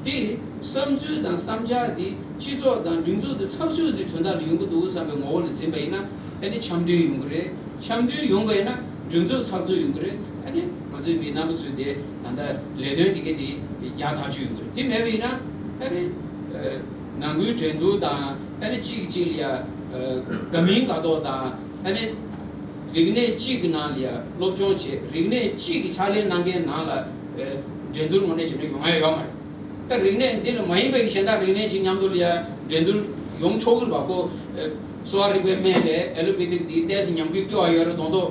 དེ་བསམ་ཚུལ་དང་བསམ་འཆར་དེ་སྤྱི་ཚོགས་དང་སྒྲིག་འཛུགས་དེ་ཚགས་ཚུད་དེ་དོན་དག་ལ་ཡོང་གི་འདུག་བསམ་པའི་ངོ་བོ་ལ་འཛིན་པ་ཡིན་ན་ཨ་ནི་འཆམ་མཐུན་ཡོང་གི་རེད། འཆམ་མཐུན་ཡོང་བ་ཡིན་ན་སྒྲིག་འཛུགས་ཚགས་ཚུད་ཡོང་གི་རེད། ཨ་ནི་ང་ཚོའི་མི་རྣམ་པ་ཚོའི་དེ་ད་ལྟ་ལས་དོན་དེ་ག་དེ་ཡག་ཐག་ཆོད་ཡོང་གི་རེད། དེ་མེད་པ་ཡིན་ན་ཨ་ནི་ནང་ཁུལ་འགྲན་བསྡུར་དང་ཨ་ནི་གཅིག་གིས་གཅིག་ལ་ཡ་དགའ་མིན་དགའ་མདོག་དང་ཨ་ནི་རིག་གནས་གཅིག་གི་ནང་ལ་ཡ་སློབ་སྦྱོང་བྱེད། རིག་གནས་གཅིག་གི་ཕྱག་ལས་གནང་མཁན་ནང་ལ་འགྲན་བསྡུར་དངོས་གནས་བྱས་ན་ཡོང་ཡ་ཡོད་མ་རེད། ད་རིག་གནས་འདི་ལ་མ་ཡིན་པའི་གཞན་དག་རིག་གནས་ཅིག་མཉམ་དུ་ལ་ཡ་འགྲན་བསྡུར་ཡོང་ཆོག་གི་རེད་པ། ཁོ་གསོ་བ་རིག་པའི་སྨན་ལས་ཨེ་ལོ་པེ་ཐིག་འདི་ཏོག་ཙམ་ཉམས་རྒུད་སྐྱོ་བ་ཡོད་རེད་མདོག་མདོག་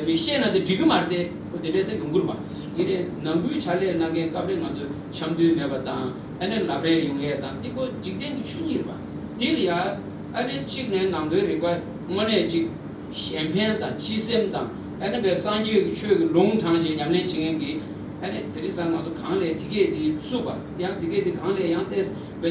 མི་ཤེས་ན་དེ་འགྲིག་གི་མ་རེད་དེ། ཁོ་དེ་འདྲས་ད་ཡོང་གི་རེད་པ། ཡིན་ནའི་ནང་ཁུལ་ཕྱག་ལས་གནང་མཁན་སྐབས་རེ་ང་ཚོ་འཆམ་མཐུན་མེད་པ་དང་ཨ་ནི་ལབ་རེས་ཡོང་ཡས་དང་འདི་ཁོ་འཇིག་རྟེན་གྱི་ཆོས་ཉིད་རེད་པ། འདི་ལ་ཡ་ཨ་ནི་གཅིག་ནས་ནང་དོན་རིག་པ་དངོས་གནས་གཅིག་གཞན་ཕན་དང་སྤྱི་སེམས་དང་ཨ་ནི་བའི་སངས་རྒྱས་ཀྱི་ཆོས་ཀྱི་ལུང་དྲངས་བྱས་ཉམས་ལེན་བྱེད་མཁན་གྱི་ཨ་ནི་དེ་རིང་སང་ང་ཚོ་གང་ལས་དེ་གས་དེ་བཙུགས་པ་ཡང་དེ་གས་དེ་གང་ལས་ཡང་ཏེ་བའི་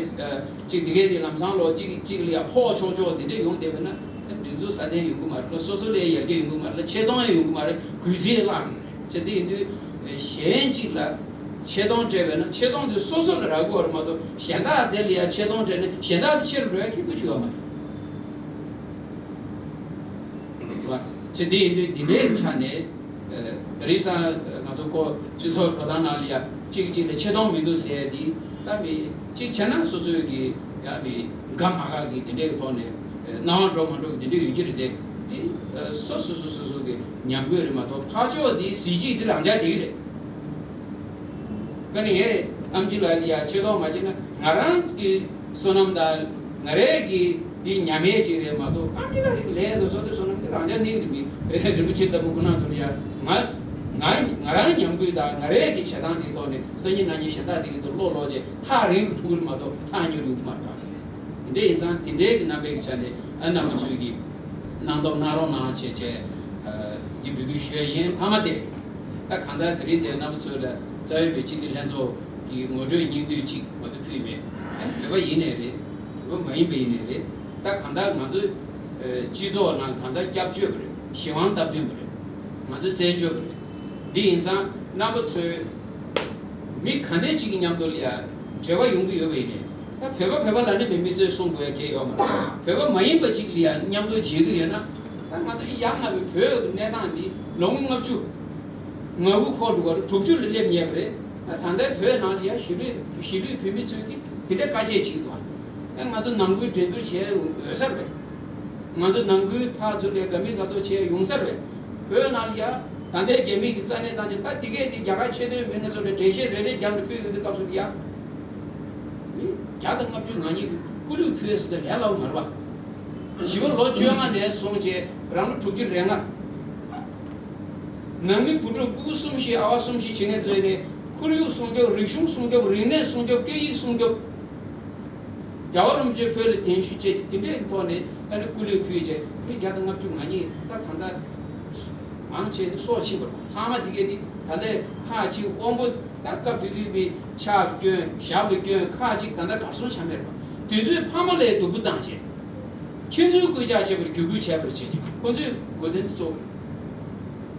གཅིག་དེ་གས་དེ་ལམ་སང་ལོ་གཅིག་གཅིག་ལ་ཡང་ཕོག་ཆོག་ཆོག་དེ་འདྲས་ཡོང་བསྡད་པ་ན་ཨ་ནི་སྒྲིག་འཛུགས་སྲ་བརྟན་ཡོང་གི་མ་རེད་ལ། སོ་སོ་ལས་ཡར་རྒྱས་ཡོང་གི་མ་རེད་ལ། ཆེ་མཐོང་ཡང་ཡོང་གི་མ་རེད། གུས་བརྩི་བརླག་རེད། བྱས་དེ་ཡིན་དུས་གཞན་གཅིག་ལ་ཆེ་མཐོང་སྤྲད་པས་ན་ཆེ་མཐོང་དེ་སོ་སོ་ལ་རག་གི་ཡོད་རེད་མ་གཏོགས་གཞན་དག་དེ་ལ་ཡང་ཆེ་མཐོང་སྤྲད་ནས་གཞན་དག་དེ་ཆེ་རུ་འགྲོ་ཡ་ཁེ་ཁུ་ཅིག་ཡོད་མ་རེད། བྱས་དེ་ཡིན་དུས་འདི་འདྲའི་ཆ་ནས་དེ་རིང་སང་ང་ཚོ་ཁོ་སྤྱི་ཚོགས་འགྲོ་སྟངས་ནང་ལ་ཡང་གཅིག་གཅིག་ལ་ཆེ་མཐོང་མི་འདུག་ཟེར་ཡ་འདི་ད་མི་གཅིག་བྱས་ན་སོ་སོའི་གི་ཡང་མི་དགའ་མ་དགའ་གི་དེ་འདྲའི་གི་ཐོག་ནས་སྣང་བ་འགྲོ་མ་འགྲོ་གི་དེ་འདྲའི་ཡོད་ཀྱི་རེད་དེ། དེ་སོ་སོ་སོ་སོ་སོ་གི་ཉམས་རྒུད་རེད་མ་གཏོགས་ཕར་ཕྱོགས་དེའི་གཟི་བརྗིད་དེ་རང་འཇགས་དེ་གི་རེད། ཀ་ནི་ངས་ཨམ་ཆི་ལ་ཡ་ཆེ་མཐོང་མ་བྱས་ན་ང་རང་གི་བསོད་ནམས་དང་ང་རའི་གི་དེ་ཉམས་ཡས་ཅིག་རེད་མ་གཏོགས་ཨམ་ཆི་ལ་ཡི་ལས་དང་བསོད་བསོད་ནམས་དེ་རང་འཇགས་གནས་ཀྱི་མི་རིན་པོ་ཆེ་ལྟ་བུ་ཁོ་ན་ཚོ་ལ་ཡ་ང་ང་ང་རང་ཉམས་རྒུད་དང་ང་རའི་གི་བྱེད་སྟངས་དེ་ཐོག་ནས་སང་ཉིན་གནངས་ཉིན་གཞན་དག་དེ་གི་དུ་བློ་ལོག་བྱས་ཐག་རིང་རུ་འགྲོ་གི་རེད་མ་གཏོགས་ཐག་ཉེ་རུ་ཡོང་གི་མ་རེད། དེ་འདྲ་ཡིན་ཙང་དེ་འདྲའི་གི་རྣམ་པའི་གི་ཆ་ནས་ཨ་རྣམ་པ་ཚོས་གི་སྣང་དོགས་གནང་རོགས་གནང་བྱས་བྱས་འདི་འབོད་སྐུལ་ཞུ་ཡ་ཡིན། མཐའ་མ་དེ་ད་གང་ལྟར་དེ་རིང་འདིར་རྣམ་པ་ཚོ་ལ་རྩ་བའི་བའི་སྤྱི་འཐུས་ལྷན་ཚོགས་ཀྱི་ངོ་སྤྲོད་སྙིང་བསྡུས་ཅིག་མ་གཏོགས་ཕུལ་མེད། བོད་པ་ཡིན་ནའི་རེད། བོད་པ་མ་ཡིན་པ་ཡིན་ནའི་རེད། ད་གང་ལྟར་ང་ཚོ་སྤྱི་ཚོགས་ནང་ད་ལྟ་སྐྱབས་བཅོལ་བ་རེད། གཞན་དབང་སྟབས་བསྟུན་པ་རེད། ང་ཚོ་བཙན་བྱོལ་བ་རེད། འདི་ཡིན་ཙང་རྣམ་པ་ཚོས་མི་ག་འདྲ་ཅིག་གི་མཉམ་དུ་ལ་ཡ་འབྲེལ་བ་ཡོང་གི་ཡོད་པ་ཡིན་ནའི་ད་བོད་པ་བོད་པ་ལ་ནི་མི་མི་སེར་གསུང་དགོས་ཡ་གལ་ཡོད་མ་རེད། བོད་པ་མ་ཡིན་པ་ཅིག་ལ་ཡ་མཉམ་དུ་བྱེད་ཀྱི་ཡོད་ན་ད་ང་ཚོ་ཡ་ང་བའི་བོད་ཀྱི་གནས་སྟངས་འདི་ལོ་ངོ་ལྔ་བཅུ་ང་དགུ་འཁོར་འགྲོ་གི་རེད། དྲུག་ཅུ་ལ་སླེབས་ཉེ་བ་རེད། ད་ལྟའི་བོད་ནང་ལ་ཡ་གཞིས་ལུས་གཞིས་ལུས་བོད་མི་ཚོས་ཀྱིས་དེ་འདྲའི་དཀའ་སྤྱད་བྱེད་ཀྱི་འདུག་ད་ང་ཚོ་ནང་ཁུལ་འགྲན་བསྡུར་བྱེད་འོས་ས་རེད། ང་ཚོ་ནང་ཁུལ་ཕར་ཚུར་ལས་དགའ་མི་དགའ་མདོག་བྱས་ཡོང་ས་རེད། བོད་ནང་ལ་ཡ་ད་ལྟའི་རྒྱ་མི་གི་རྩ་ནས་བཏང་ཆེད་ད་དེ་གས་དེ་རྒྱ་གར་ཆེས་མཐོའི་མི་སྣ་ཚོ་ལ་འགྲེལ་བཤད་རེ་རེ་རྒྱབ་ནས་ཕུལ་ཡོང་དུས་སྐབས་སུ་ཡ་མི་བརྒྱ་དང་ལྔ་བཅུ་ང་གཉིས་ཀྱི་སྐུ་ལུས་ཕུལ་ཟེར་ཏེ་ལས་སླ་བོ་མ་རེད་པ། བྱིས་པ་ལོ་བཅོ་ལྔ་ནས་བཟུང་བྱས་རང་ལོ་དྲུག་ཅུ་རེ་ལྔ། ནང་མི་བུ་ཕྲུག་སྤུ་གུ་གསུམ་བཞི་ཨ་བ་གསུམ་བཞི་བྱེད་མཁན་ཚོ་ནས་ཁོར་ཡུག་སྲུང་སྐྱོབ། རིག་གཞུང་སྲུང་སྐྱོབ། རིག་གནས་སྲུང་སྐྱོབ། སྐད་ཡིག་སྲུང་སྐྱོབ། རྒྱལ་བ་རིན་པོ་ཆེ་བོད་ལ་གདན་ཞུ་བྱས་དེ་འདྲའི་ཐོག་ནས་ཨ་ནི་སྐུ་ལུས་ཕུལ་བྱས་མི་བརྒྱ་དང་ལྔ་བཅུ་ང་གཉིས་ད་ད་ལྟ་མང་ཆེ་ནི་སྲོག་ཕྱིན་པ་རེད། ལྷག་མ་དེ་གས་དེ་ད་ལྟའི་ཁག་ཅིག་དབང་པོ་ད་སྐབས་དེ་དུས་མི་ཕྱག་ལ་སྐྱོན། ཞབས་ལ་སྐྱོན། ཁག་ཅིག་ད་ལྟ་གར་སོང་ཆ་མེད་རེད་པ། དེ་ཚོའི་ཕ་མ་ལ་སྡུག་པོ་བཏང་བྱས། ཁྱེད་ཚོས་སྐུལ་ལྕག་བྱེད་པར་བརྒྱུད་སྐུལ་བྱས་པར་བྱེད་ཅིང་ཁོ་ཚོས་དགོས་དོན་དེ་གཙོ་བོ།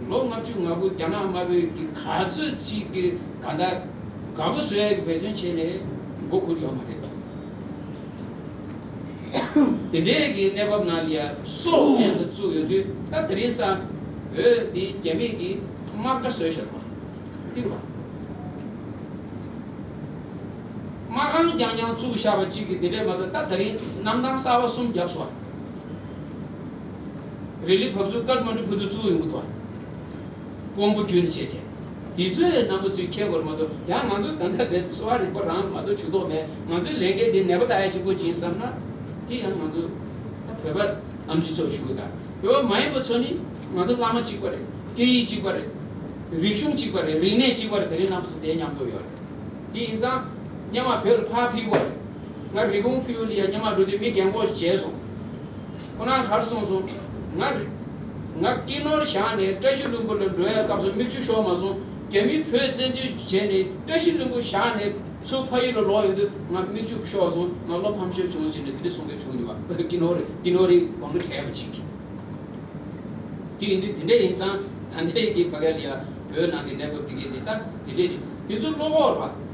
ལོ་ལྔ་བཅུ་ང་དགུ་རྒྱ་ནག་དམར་པོས་ཀྱི་ག་ཚོད་ཅིག་གི་ག་ད་དགའ་པོ་བཟོ་ཡ་གི་འབད་བརྩོན་བྱས་ནས་མགོ་ཁུར་ཡོད་མ་རེད་པ། དེ་འདྲའི་གི་གནས་བབ་ནང་ལ་ཡ་སྲོག་ཤིང་དུ་བཙུགས་ཡོད་དུས་ད་དེ་རིང་སང་བོད་འདི་རྒྱ་མིས་ཀྱི་དམག་གྲ་བཟོས་བཞག་པ་དེ་རེད་པ། སྨར་ཁམས་རྐྱང་རྐྱང་བཙུགས་བཞག་པ་གཅིག་གིས་དེ་འདྲས་མ་གཏོགས། ད་དེ་རིང་གནམ་ཐང་གསར་པ་གསུམ་བརྒྱབ་སོང་བ། རི་ལི་བབས་ཚུགས་ཀཊ་མན་ཌུ་ཕུ་དུ་བཙུགས་ཡོང་གི་འདུག་བ། ཀོང་པོ་བརྒྱུད་ནས་བྱས་བྱས། དེ་ཚོས་རྣམ་པ་ཚོས་མཁྱེན་དགོས་མ་གཏོགས། ཡང་ང་ཚོ་ད་ལྟ་བའི་གསོ་བ་རིག་པ་རང་མ་གཏོགས་ཇུས་གཏོགས་མེད། ང་ཚོའི་ལས་འགན་དེ་ནད་པ་ལྟ་ཡ་གཅིག་པོ་ཡིན་བསམ་ན། དེ་ཡང་ང་ཚོ་བོད་པ་ཨེམ་ཆི་ཚོ་ཞུ་གི། ད་བོད་པ་མ་ཡིན་པ་ཚོ་ནི་ང་ཚོ་བླ་མ་གཅིག་པ་རེད། སྐད་ཡིག་གཅིག་པ་རེད། རིག་གཞུང་གཅིག་པ་རེད། རིག་གནས་གཅིག་པ་རེད། དེ་རིང་རྣམ་པ་ཚོ་དེ་མཉམ་དུ་ཡོད་རེད། དེ་ཡིན་ཙང་སྔོན་མ་བོད་ལ་ཕར་ཕེབས་པ་རེད། ང་རི་ཀོན་ཕུ་ལ་ཡ་སྔོན་མ་འགྲོ་དུས་མི་རྒན་གོག་ཞིག་མཇལ་སོང་། ཁོ་རང་ག་རེ་གསུངས་སོང་། ང་རི་ང་ཀི་ནོར་བཞག་ནས་བཀྲ་ཤིས་ལྷུན་པོ་ལ་འགྲོ་ཡ་སྐབས་སུ་མིག་ཆུ་ཤོར་མ་སོང་། རྒྱ་མི་བོད་བཙན་འཛུལ་བྱས་ནས་བཀྲ་ཤིས་ལྷུན་པོ་བཞག་ནས་ཚུར་ཕ་ཡུལ་ལ་ལོག་ཡོང་དུས་ང་མིག་ཆུ་ཤོར་སོང་། ང་བློ་ཕམ་ཤོས་བྱུང་ཟེར་ནས་དེ་འདྲ་གསུང་མཁན་བྱུང་མྱོང་བ། ཀི་ནོར་རེད། ཀི་ནོར་རེད། དགོངས་པ་བྲལ་བ་ཅིག་དེ་ཡིན་དུས་དེ་འདྲ་ཡིན་ཙང་། ད་ལྟའི་གི་ཕ་གི་ལ་ཡ་བོད་ནང་གི་གནས་བབ་དེ་གའི་དེ་ལྟ་དེ་འདྲས་ཅིག་དེ་ཚོ་བློ་ཁོག་རེད་པ།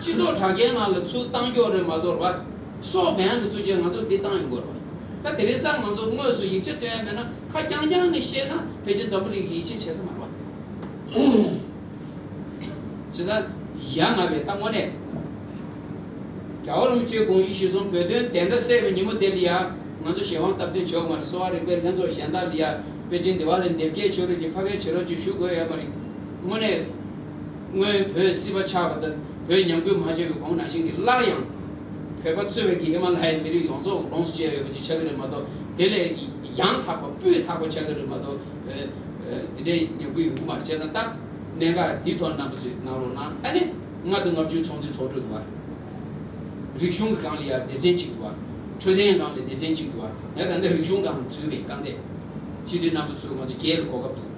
སྤྱི་ཚོགས་དྲ་རྒྱའི་ནང་ལ་ཚུར་བཏང་རྒྱུ་རེད་མ་གཏོགས་རེད་པ། སོག་བན་དུ་ཚུར་རྗེས་ང་ཚོ་འདི་བཏང་ཡོང་དགོས་རེད་པ། ད་དེ་རིང་སང་ང་ཚོ་དངོས་སུ་ཡིག་ཆ་སྟོན་ཡ་མེད་ན། ཁ་རྐྱང་རྐྱང་ནས་བཤད་ན་ཕལ་ཆེར་འཛམ་བུ་གླིང་གི་ཡིད་ཆེས་བྱེད་ས་མ་རེད་པ། བྱས་ཙང་ཡ་ང་བས་ད་དངོས་གནས། རྒྱལ་བ་རིན་པོ་ཆེའི་དགོངས་གཞི་གཞིར་བཟུང་བོད་དོན་བདེན་མཐའ་གསལ་བའི་ཉིན་མོ་དེ་ལ་ཡ། ང་ཚོ་གཞན་དབང་སྟབས་བསྟུན་བྱེད་དགོས་མ་རེད། གསོ་བ་རིག་པའི་ལྷན་ཚོགས་གཞན་དག་ལ་ཡ། པེ་ཅིན་དི་ཝ་ལི་འདེབས་སྐྱེལ་ཆོག་རེད་ཅེས་ཕ་གིར་བྱེད་རོགས་ཅེས་ཞུ་དགོས་ཡོད་མ་རེད། དངོས་གནས། སྔོན་བོད་སྲིད་པ་ཆགས་པ་དང་བོད་ཉམས་རྒུད་མ་བྱས་པའི་གོང་ནང་བཞིན་གྱི་སླར་ཡང་། བོད་པ་གཙོས་པའི་གི་ཧི་མ་ལ་ཡའི་མི་རིགས་ཡོངས་རྫོགས་ལོངས་སུ་སྤྱད་ཡོད་པ་ཅིག་ཆགས་ཀྱི་རེད་མ་གཏོགས། དེ་ལས་ཡང་དག་པ་སྤུས་དག་པ་ཆགས་ཀྱི་རེད་མ་གཏོགས། ཨ། ཨ། དེ་འདྲའི་ཉམས་རྒུད་ཡོང་གི་མ་རེད། བྱས་ཙང་ད་གནད་འགག་འདིའི་ཐོག་རྣམ་པ་ཚོས་གནང་རོགས་གནང་། ཨ་ནི་ལྔ་དང་ལྔ་བཅུའི་ཚོགས་འདུ་ཚོགས་གྲོལ་འདུག་བ། རིག་གཞུང་གི་སྒང་ལ་ཡ་སྡེ་ཚན་གཅིག་འདུག་བ། འཕྲོད་བསྟེན་སྒང་ལ་སྡེ་ཚན་གཅིག་འདུག་བ། ངས་ད་ལྟ་རིག་གཞུང་སྒང་འཛུལ་བའི་རྐང་སྟེགས། སྤྱི་འཐུས་རྣམ་པ་ཚོས་ང་ཚོ་རྒྱལ་ལ་གོ་སྐབས་འདུག་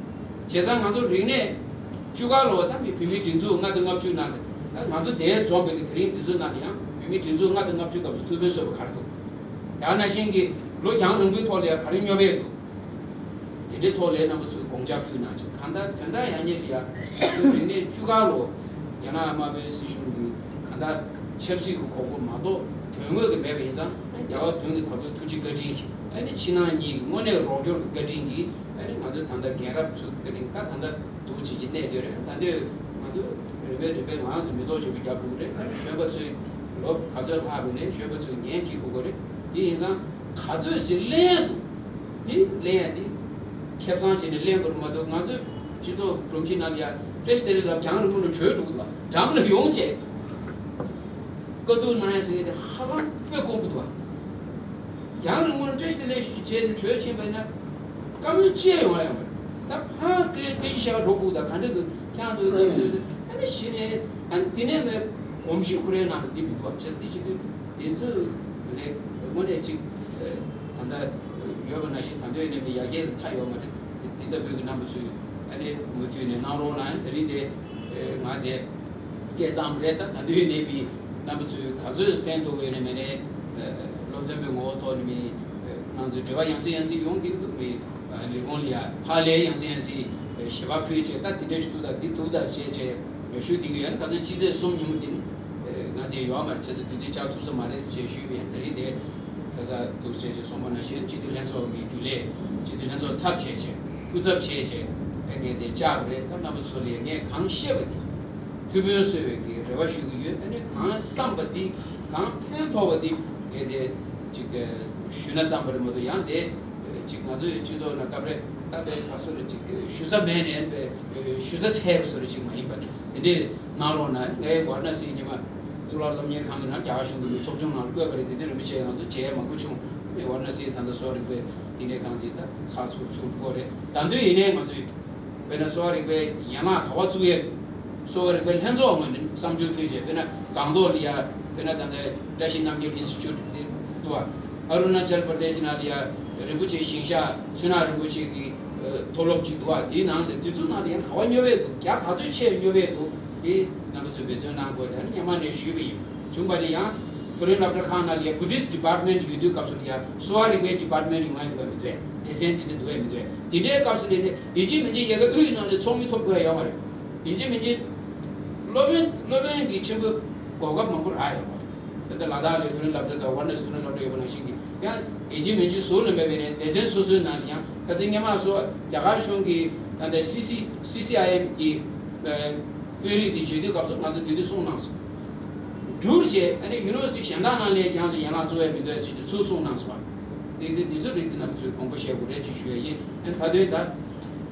བྱས་ཙང་ང་ཚོ་རིག་གནས་བཅུ་ག་ལོ་ད་མི་བོད་མིའི་སྒྲིག་འཛུགས་ལྔ་དང་ལྔ་བཅུ་ནང་ལ། ད་ང་ཚོ་དེའི་འཛོམས་པའི་གི་དེ་རིང་འདི་ཚོ་ནང་ལ་ཡང་བོད་མིའི་སྒྲིག་འཛུགས་ལྔ་དང་ལྔ་བཅུ་སྐབས་སུ་ཐུགས་ཕན་གསོས་པ་ག་རེ་འདུག་ཡང་ན་གཞན་གྱི་ལོ་རྒྱང་རིང་པོའི་ཐོག་ལ་ཡང་ག་རེ་སྨྱོ་བས་འདུག་དེ་འདྲའི་ཐོག་ལ་རྣམ་པ་ཚོས་དགོངས་འཆར་ཕུལ་གནང་ཆོག་གང་ལྟར་དོན་དག་ཡང་སྙིང་ལ་ཡ། རིག་གནས་བཅུ་ག་ལོ། རྒྱ་ནག་དམར་པོའི་སྲིད་གཞུང་གིས་གང་ལྟར་ཆབ་སྲིད་ཀྱི་གོ་སྐབས་མ་གཏོགས་དོན་དངོས་ཀྱི་མེད་པ་ཡིན་ཙང་། རྒྱལ་བ་དོན་གྱི་བདག་པོའི་ཐུགས་རྗེ་བཀའ་དྲིན་གྱིས། ཨ་ནི་ཕྱི་ནང་གཉིས་ཀྱི་དངོས་གནས་རོགས་སྐྱོར་གྱི་བཀའ་དྲིན་གྱིས། ཨ་ནི་ང་ཚོའི་ད་ལྟ་རྒན་རབས་ཚོའི་བཀའ་དྲིན། ད་ད་ལྟ་འདུག་བྱེད་ཀྱི་གནས་དེ་རེད། ད་ལྟའི་ང་ཚོ་རིམ་པས་རིམ་པས་ང་ཚོ་མི་ཐོག་ཆེན་པོ་རྒྱབ་འདུག་རེད། ཨ་ནི་གཞོན་པ་ཚོའི་ལོ་ག་ཚོད་ལྷག་པ་ནས་གཞོན་པ་ཚོའི་འགན་འཁྱེར་དགོས་ཀྱི་རེད། དེ་ཡིན་ཙང་ག་ཚོད་ཅིག་ལེན་ཡ་འདུག་འདི་ལེན་ཡ་འདི་ཁེ་བཟང་བྱས་ནས་ལེན་དགོས་རེད་མ་གཏོགས། ང་ཚོའི་སྤྱི་ཚོགས་སྒྲོམ་གཞི་ནང་ལ་ཡ་བཀྲ་ཤིས་བདེ་ལེགས་ལབ། རྒྱང་རིང་པོ་ནས་བྲོས་འགྲོ་གི་འདུག་འགྲམ་ལ་ཡོང་བྱས་བཀའ་བསྡུར་གནང་ཡ་ཟེར་ཡ་དེ་ཧ་ལམ་དཔེ་དཀོན་པོ་འདུག་རྒྱང་རིང་པོ་ནས་བཀྲ་ཤིས་བདེ་ལེགས་ཞུ་བྱས་ནས་བྲོས་ཕྱིན་པ་ཡིན་ན། བཀའ་མོལ་ཅི་ཡང་ཡོང་ཡ་ཡོད་མ་རེད། ད་ཕར་སྐད་སྐད་ཆ་བཤད་ག་འགྲོ་དགོས། ད་ག་འདྲ་འདུག་ཁྱེད་རང་ཚོ་ལ་འདུག་ཟེར། ཨ་ནི་གཞི་ནས་ཨ་ནི་དེ་ནས་མེད། གོམས་གཤིས་ཁོ་རའི་ནང་ལ་འདི་མི་འདུག་བ། བྱས་ཙང་འདི་བྱེད་དུས་དེ་ཚོ་ལས་དངོས་གནས་ཅིག་ད་ལྟ་ཡོད་པ་ནང་བཞིན་ད་འདོད་ནས་མི་ཡར་རྒྱས་ལ་མཐའ་ཡོད་མ་རེད། འདི་ལྟ་བུའི་གི་རྣམ་པ་ཚོས་ཨ་ནི་མུ་མཐུད་ནས་གནང་རོགས་གནང་། དེ་རིང་དེ་ང་དེ་སྐད་བཏང་བ་རེད། ད་ད་འདོད་ནས་མི་རྣམ་པ་ཚོས་ག་ཚོད་ཕན་ཐོགས་ཡོད་ནས་མེད་ནས་སློབ་སྟོན་པའི་ངོ་བོ་ཐོག་ནས་མི་ང་ཚོའི་འབྲེལ་བ་ཡང་སེ་ཡང་སེ་ཡོང་གི་འདུག་མི། ལས་ཁུངས་ལ་ཡ་ཕར་ལས་ཡང་སེ་ཡང་སེ་ཞལ་པར་ཕུལ་བྱས། ད་དེ་འདྲ་ཞིག་འདུག་ད་འདི་འདུག་ད་བྱས་བྱས་ཞུ་བསྡད་ཀྱི་ཡོད། ཁ་སང་ཕྱི་ཚེས་གསུམ་ཉིན་མོ་འདི་ནི་ང་དེ་ཡོད་མ་རེད། བྱས་ཙང་དུས་འདི་བཅར་ཐུབ་ས་མ་རེད་ཟེར་བྱས་ཞུས་པ་ཡིན། དེ་རིང་དེ་ཁ་སང་འདུག་ཟེར་བྱས་གསུངས་པ་ནང་བཞིན་སྤྱི་འཐུས་ལྷན་ཚོགས་ཀྱི་རྒྱུན་ལས་སྤྱི་འཐུས་ལྷན་ཚོགས་ཚབ་བྱས་བྱས་སྐུ་ཚབ་བྱས་བྱས་ངས་དེ་བཅར་བ་རེད། ད་རྣམ་པ་ཚོ་ལ་ངས་གང་བཤད་པ་འདི་ཐུགས་ཕན་གསོས་པའི་གི་རེ་བ་ཞུ་གི་ཡོད། ཨ་ནི་གང་བསམ་པ་འདི་གང་ཕན་ཐོགས་པ་འདི་ངས་དེ་ཅིག་ཞུས་ན་བསམ་པ་རེད་མ་གཏོགས། ཡང་དེ་ཅིག་ང་ཚོའི་སྤྱི་ཚོགས་ནང་སྐབས་རེ་ད་དཔེ་ག་ཚོད་རེ་ཅིག་ཞུ་ས་མེད་ནས་དཔེ་ཞུ་ས་ཚད་པ་བཟོ་རེ་ཅིག་མ་ཡིན་པ་དེ་འདྲས་གནང་རོགས་གནང་། ངའི་ཝཱ་ར་ཎ་སིའི་ཉི་མ་གཙུག་ལག་སློབ་གཉེར་ཁང་གི་ནང་རྒྱ་གར་གཞུང་གི་ཚོགས་ཆུང་ནང་ལ་བསྐོས་པ་རེད། དེ་དུས་རིན་པོ་ཆེ་ང་ཚོ་མཇལ་མང་པོ་བྱུང་། ངའི་ཝཱ་ར་ཎ་སིའི་ད་ལྟ་གསོ་བ་རིག་པའི་བསྟི་གནས་ཁང་ཅིག་ད་ཚགས་ཚུད་ཚུད་དགོས་རེད། ད་དུང་ཡིན་ནའི་ང་ཚོའི་དཔེར་ན་གསོ་བ་རིག་པའི་ཡན་ལག་ག་པར་བཙུགས་ཡས། གསོ་བ་རིག་པའི་ལྷན་ཚོགས་ངོས་ནས་བསམ་ཚུལ་ཕུལ་རྗེས། དཔེར་ན་སྒང་ཏོག་ལ་ཡ་དཔེར་ན་ད་ལྟ་བཀྲ་ཤིས་རྣམ་རྒྱལ་ཨིན་སི་ཊི་ཊུཊ་དེ་འདུག་བ། ཨ་རུ་ན་ཅལ་པར་དེ་ཤི་ནང་ལ་ཡ་རིན་པོ་ཆེ་ཞིང་གཤེགས་མཚོ་སྣ་རིན་པོ་ཆེ་གི་མཐོ་སློབ་ཅིག་འདུག་བ། དེའི་ནང་ལ་དེ་ཚོའི་ནང་ལ་ཡང་ག་པར་སྨྱོ་བས་འདུག་རྒྱ་ག་ཚོད་ཆེ་སྨྱོ་བས་འདུག་དེ་རྣམ་པ་ཚོས་འབད་བརྩོན་གནང་དགོས། ད་ནི་སྔོན་མ་ནས་ཞུས་པ་ཡིན། བྱུང་བ་ནི་ཡང་མཐོ་རིམ་སློབ་གྲྭ་ཁག་ནང་ལ་ཡ་བུ་དིསི་ཌི་པཱར་ཊི་མེན་ཊི་ཡོད་དུས་སྐབས་སུ་ལ་ཡ་གསོ་བ་རིག་པའི་ཌི་པཱར་ཊི་མེན་ཊི་ཡོང་ཡ་འདུག་བ་མི་འདུག་དེ་ཚན་དེ་འདྲ་འདུག་བ་མི་འདུག་དེ་འདྲའི་སྐབས་སུ་ལ་ནི་ཡིན་གཅིག་མིན་གཅིག་ཡ་གི་དབུས་ནང་ལ་ཚོགས་མི་ཐོབ་དགོས་ཡ་ཡོད་མ་རེད། ཡིན་གཅིག་མིན་གཅིག་སློབ་དཔོན་སློབ་དཔོན་གྱི་ཆེན་པོའི་གོ་སྐབས་མང་པོ་རག་ཡོད་མ་རེད། ད་ལྟ་ལ་དྭགས་ལ་མཐོ་རིམ་སློབ་གྲྭ་དང་ཝཱ་ར་ཎ་སི་མཐོ་རིམ་སློབ་གྲྭ་ཡོད་པ་ནང་བཞིན་གྱི་ཡང་ཡིན་གཅིག་མིན་གཅིག་ཟུར་ལ་མེད་པའི་ནས་སྡེ་ཚན་སོ་སོའི་ནང་ལ་ཡང་ཁ་སང་སྔོན་མ་སོ་རྒྱ་གར་གཞུང་གི་ད་ལྟ་སི་སི་སི་སི་ཨའི་ཨེམ་གྱི་དཔོན་རིགས་འདི་བརྗོད་དུས་སྐབས་སུ་ང་ཚོ་དེ་དུས་གསུངས་གནང་སོང་། བསྒྱུར་བྱས་ཨ་ནི་ཡུ་ནི་ཝར་སི་ཊི་གཞན་དག་ནང་ལ་ཡང་ཡན་ལག་འཚོལ་ཡ་མི་འདུག་ཟེར་ཏེ་ཚུར་གསུངས་གནང་སོང་བ། འདི་འདི་འདི་ཚོ་རིགས་འདི་རྣམ་པ་ཚོས་དགོངས་པ་བཞེས་དགོས་རེད་ཅེས་ཞུ་ཡ་ཡིན། ཨ་ནི་ད་དོན་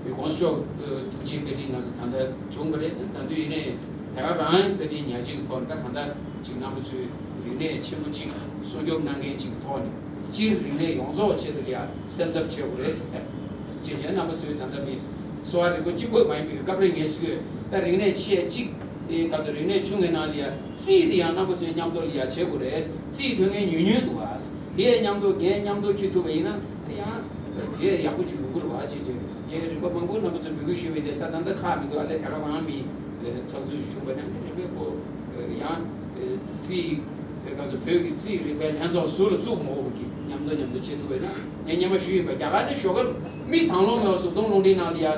ད་གོང་ས་མཆོག་ཐུགས་རྗེའི་བཀའ་དྲིན་ང་ཚོ་ད་ལྟ་བྱུང་བ་རེད། ད་དུང་ཡིན་ནའི་དེ་ག་རང་བཀའ་དྲིན་ཉག་གཅིག་གི་ཐོག་ནས་ད་གང་ལྟར་ཅིག་རྣམ་པ་ཚོས་རིག་གནས་ཆེན་པོ་གཅིག་སྲུང་སྐྱོབ་གནང་མཁན་གཅིག་གི་ཐོག་ནས་སྤྱིར་རིག་གནས་ཡོངས་རྫོགས་ཆེད་དུ་ལ་ཡ་སེམས་འཚབ་བྱེད་དགོས་རེད་ཟེར། ཅེས་བྱས་རྣམ་པ་ཚོས་ད་ལྟ་མི་གསོ་བ་རིག་པ་གཅིག་པོ་མ་ཡིན་པའི་སྐབས་རེ་ངས་ཟེར་གྱི་ཡོད། ད་རིག་གནས་ཆེ་གཅིག་དེ་ག་ཚོད་རིག་གནས་ཆུང་ངའི་ནང་ལ་ཡ་རྩིས་དེ་ཡང་རྣམ་པ་ཚོས་མཉམ་དུ་ལ་ཡ་བྱེད་དགོས་རེད། རྩིས་ཐོན་མཁན་ཉུང་ཉུང་འདུག་བ། དེ་ཡང་མཉམ་དུ་འགན་མཉམ་དུ་འཁྱེར་ཐུབ་པ་ཡིན་ན་ཡང་དེ་ཡག་པོ་ཅིག་ཡོང་གི་རེད་བ། ཅེས་བྱས་ངས་རིག་པ་མང་པོ་རྣམ་པ་ཚོས་འབོད་སྐུལ་ཞུས་པ་ཡིན་ཏེ། ད་ད་ལྟ་ཁག་མི་འདུག་ཨ་ལས་དེ་ག་རང་མི་ཚགས་ཚུད་བྱུང་བ་ན་རིག་པའི་སྐོར་ཡང་རྩིས་དེ་ག་ཚོད་བོད་ཀྱི་རྩིས་རིག་པའི་ལྷན་ཚོགས་ཟུར་ལ་བཙུགས་མ་འོག་གི་མཉམ་དུ་མཉམ་དུ་བྱེད་ཐུབ་པ་ཡིན་ན། ངས་སྔོན་མ་ཞུས་ཡིན་པ། རྒྱ་གར་ནས་ཞོགས་ཀ་མི་དང་བླངས་མེད་པ་བཟོ་སྟོང་རླུང་འཕྲིན་ནང་ལ་ཡ་ཨ་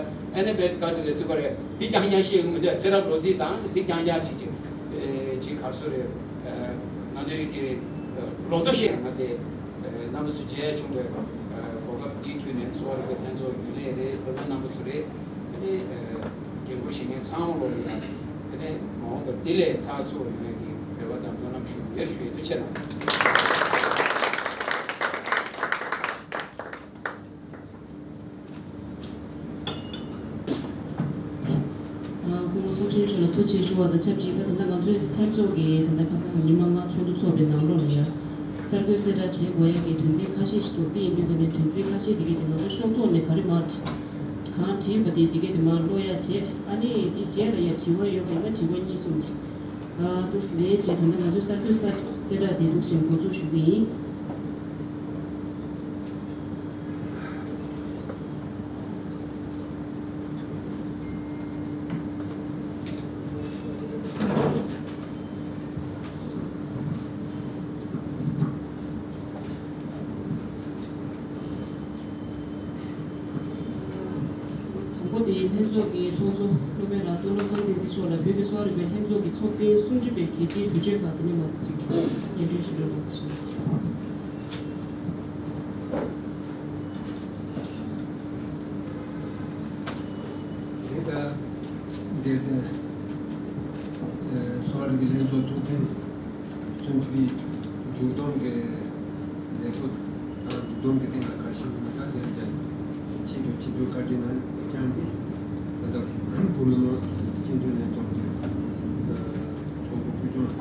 ནི་བེད་ག་ཚོད་རེད་ཚིག་པ་རེད། དེ་རྐྱང་རྐྱང་བཤད་ཡོང་མི་འདུག་ཚེ་རབས་ལོ་རྩིས་དང་དེ་རྐྱང་རྐྱང་ཅིག་ཅིག་ཅིག་གར་སོ་རེད། ང་ཚོའི་གི་ལོ་ཐོ་ཤེས་ང་དེ་རྣམ་པ་ཚོ་མཇལ་བྱུང་བའི་གོ་སྐབས་འདིའི་དུས་ནས་གསོ་བ་རིག་པའི་ལྷན་ཚོགས་རྒྱུན་ལས་རེད། སློབ་གཉེར་རྣམ་པ་ཚོ་རེད། ཨ་ནི་རྒན་པོ་ཞིག་ངས་ཚང་ལོ་ཡ་ཨ་ནི་མ་འོངས་པར་འདི་ལས་ཚགས་ཚུད་ཡོང་ཡ་གི་རེ་བ་དང་སྨོན་ལམ་ཞུ་གི་ཡོད་ཞུ་ཡ་ཐུགས་ཆེ་གནང་། སྐུ་ངོ་ཚོགས་གཞོན་མཆོག་ལ་ཐུགས་རྗེ་ཆེ་ཞུ་བ་དང་ཆབས་ཅིག་ད་ལྟ་ང་ཚོའི་ལྷན་ཚོགས་ཀྱི་ད་ལྟ་ཁ་སང་ཉི་མ་ལྔ་ཚོགས་འདུ་ཚོགས་པའི་ནང་ལོགས་ལ་ཡ་གསར་འགོད་གསལ་བསྒྲགས་བྱེད་དགོས་ཡ་གི་དོན་ཚན་ཁ་ཤས་ཤིག་འདུག་དེ་ཡིན་དུས་ད་ནས་དོན་ཚན་ཁ་ཤས་དེ་གའི་དེ་ང་ཚོ་ཤོག་ཐོག་ནས་ག་རེ་མར་གང་བྲིས་པ་དེ་དེ་གའི་དེ་མར་ཀློག་ཡ་བྱེད། ཨ་ནི་དེ་རྗེས་ལ་ཡ་དྲི་བ་ཡོད་པ་ཡིན་ན་དྲི་བ་གཉིས་གསུམ་ཅིག་ཨ་འདུག་ལས་བྱེད་ད་ལྟ་ང་ཚོའི་གསར་འགོད་གསལ་བསྒྲགས་དེ་འདུག་ཅིང་འགོ་འཛུགས་ཞུ་གི་ཡིན། དང་པོ་དེ་ལྷན་ཚོགས་ཀྱི་ཚོགས་གཙོ་སློབ་དཔོན་ལགས་གཙུག་ལག་བསམ་གཏན་ཚེ་མཆོག་ལ་བོད་ཀྱི་གསོ་བ་རིག་པའི་ལྷན་ཚོགས་ཀྱི་ཚོགས་ཐེངས་སུམ་ཅུ་པའི་གལ་ཆེའི་གྲོས་ཆོད་ཁག་དེ་ནས་མར་ཅིག་སྙན་སྒྲོན་ཞུ་རོགས་གནང་ཞུ། རེད་ད། འདིར་ཨ་གསོ་བ་རིག་པའི་ལྷན་ཚོགས་ཚོགས་ཐེངས་སུམ་ཅུ་པའི་མཇུག་བསྡོམས་ཀྱི་ལས་འགུལ་དང་མཇུག་བསྡོམས་ཀྱི་སྟེང་ལ་ག་རེ་ཞུ་དགོས་མིན་ད་དེར་ཀྱང་ཆེད་དུ་ཆིབས་བསྒྱུར་བཀའ་དྲིན་གནང་བསྐྱངས་ཏེ། ད་ལྟ་བོད་མི་མང་སྤྱི་འཐུས་ལྷན་ཚོགས་ཀྱི་ཚོགས་གཙོ་ཕུལ་བྱུང་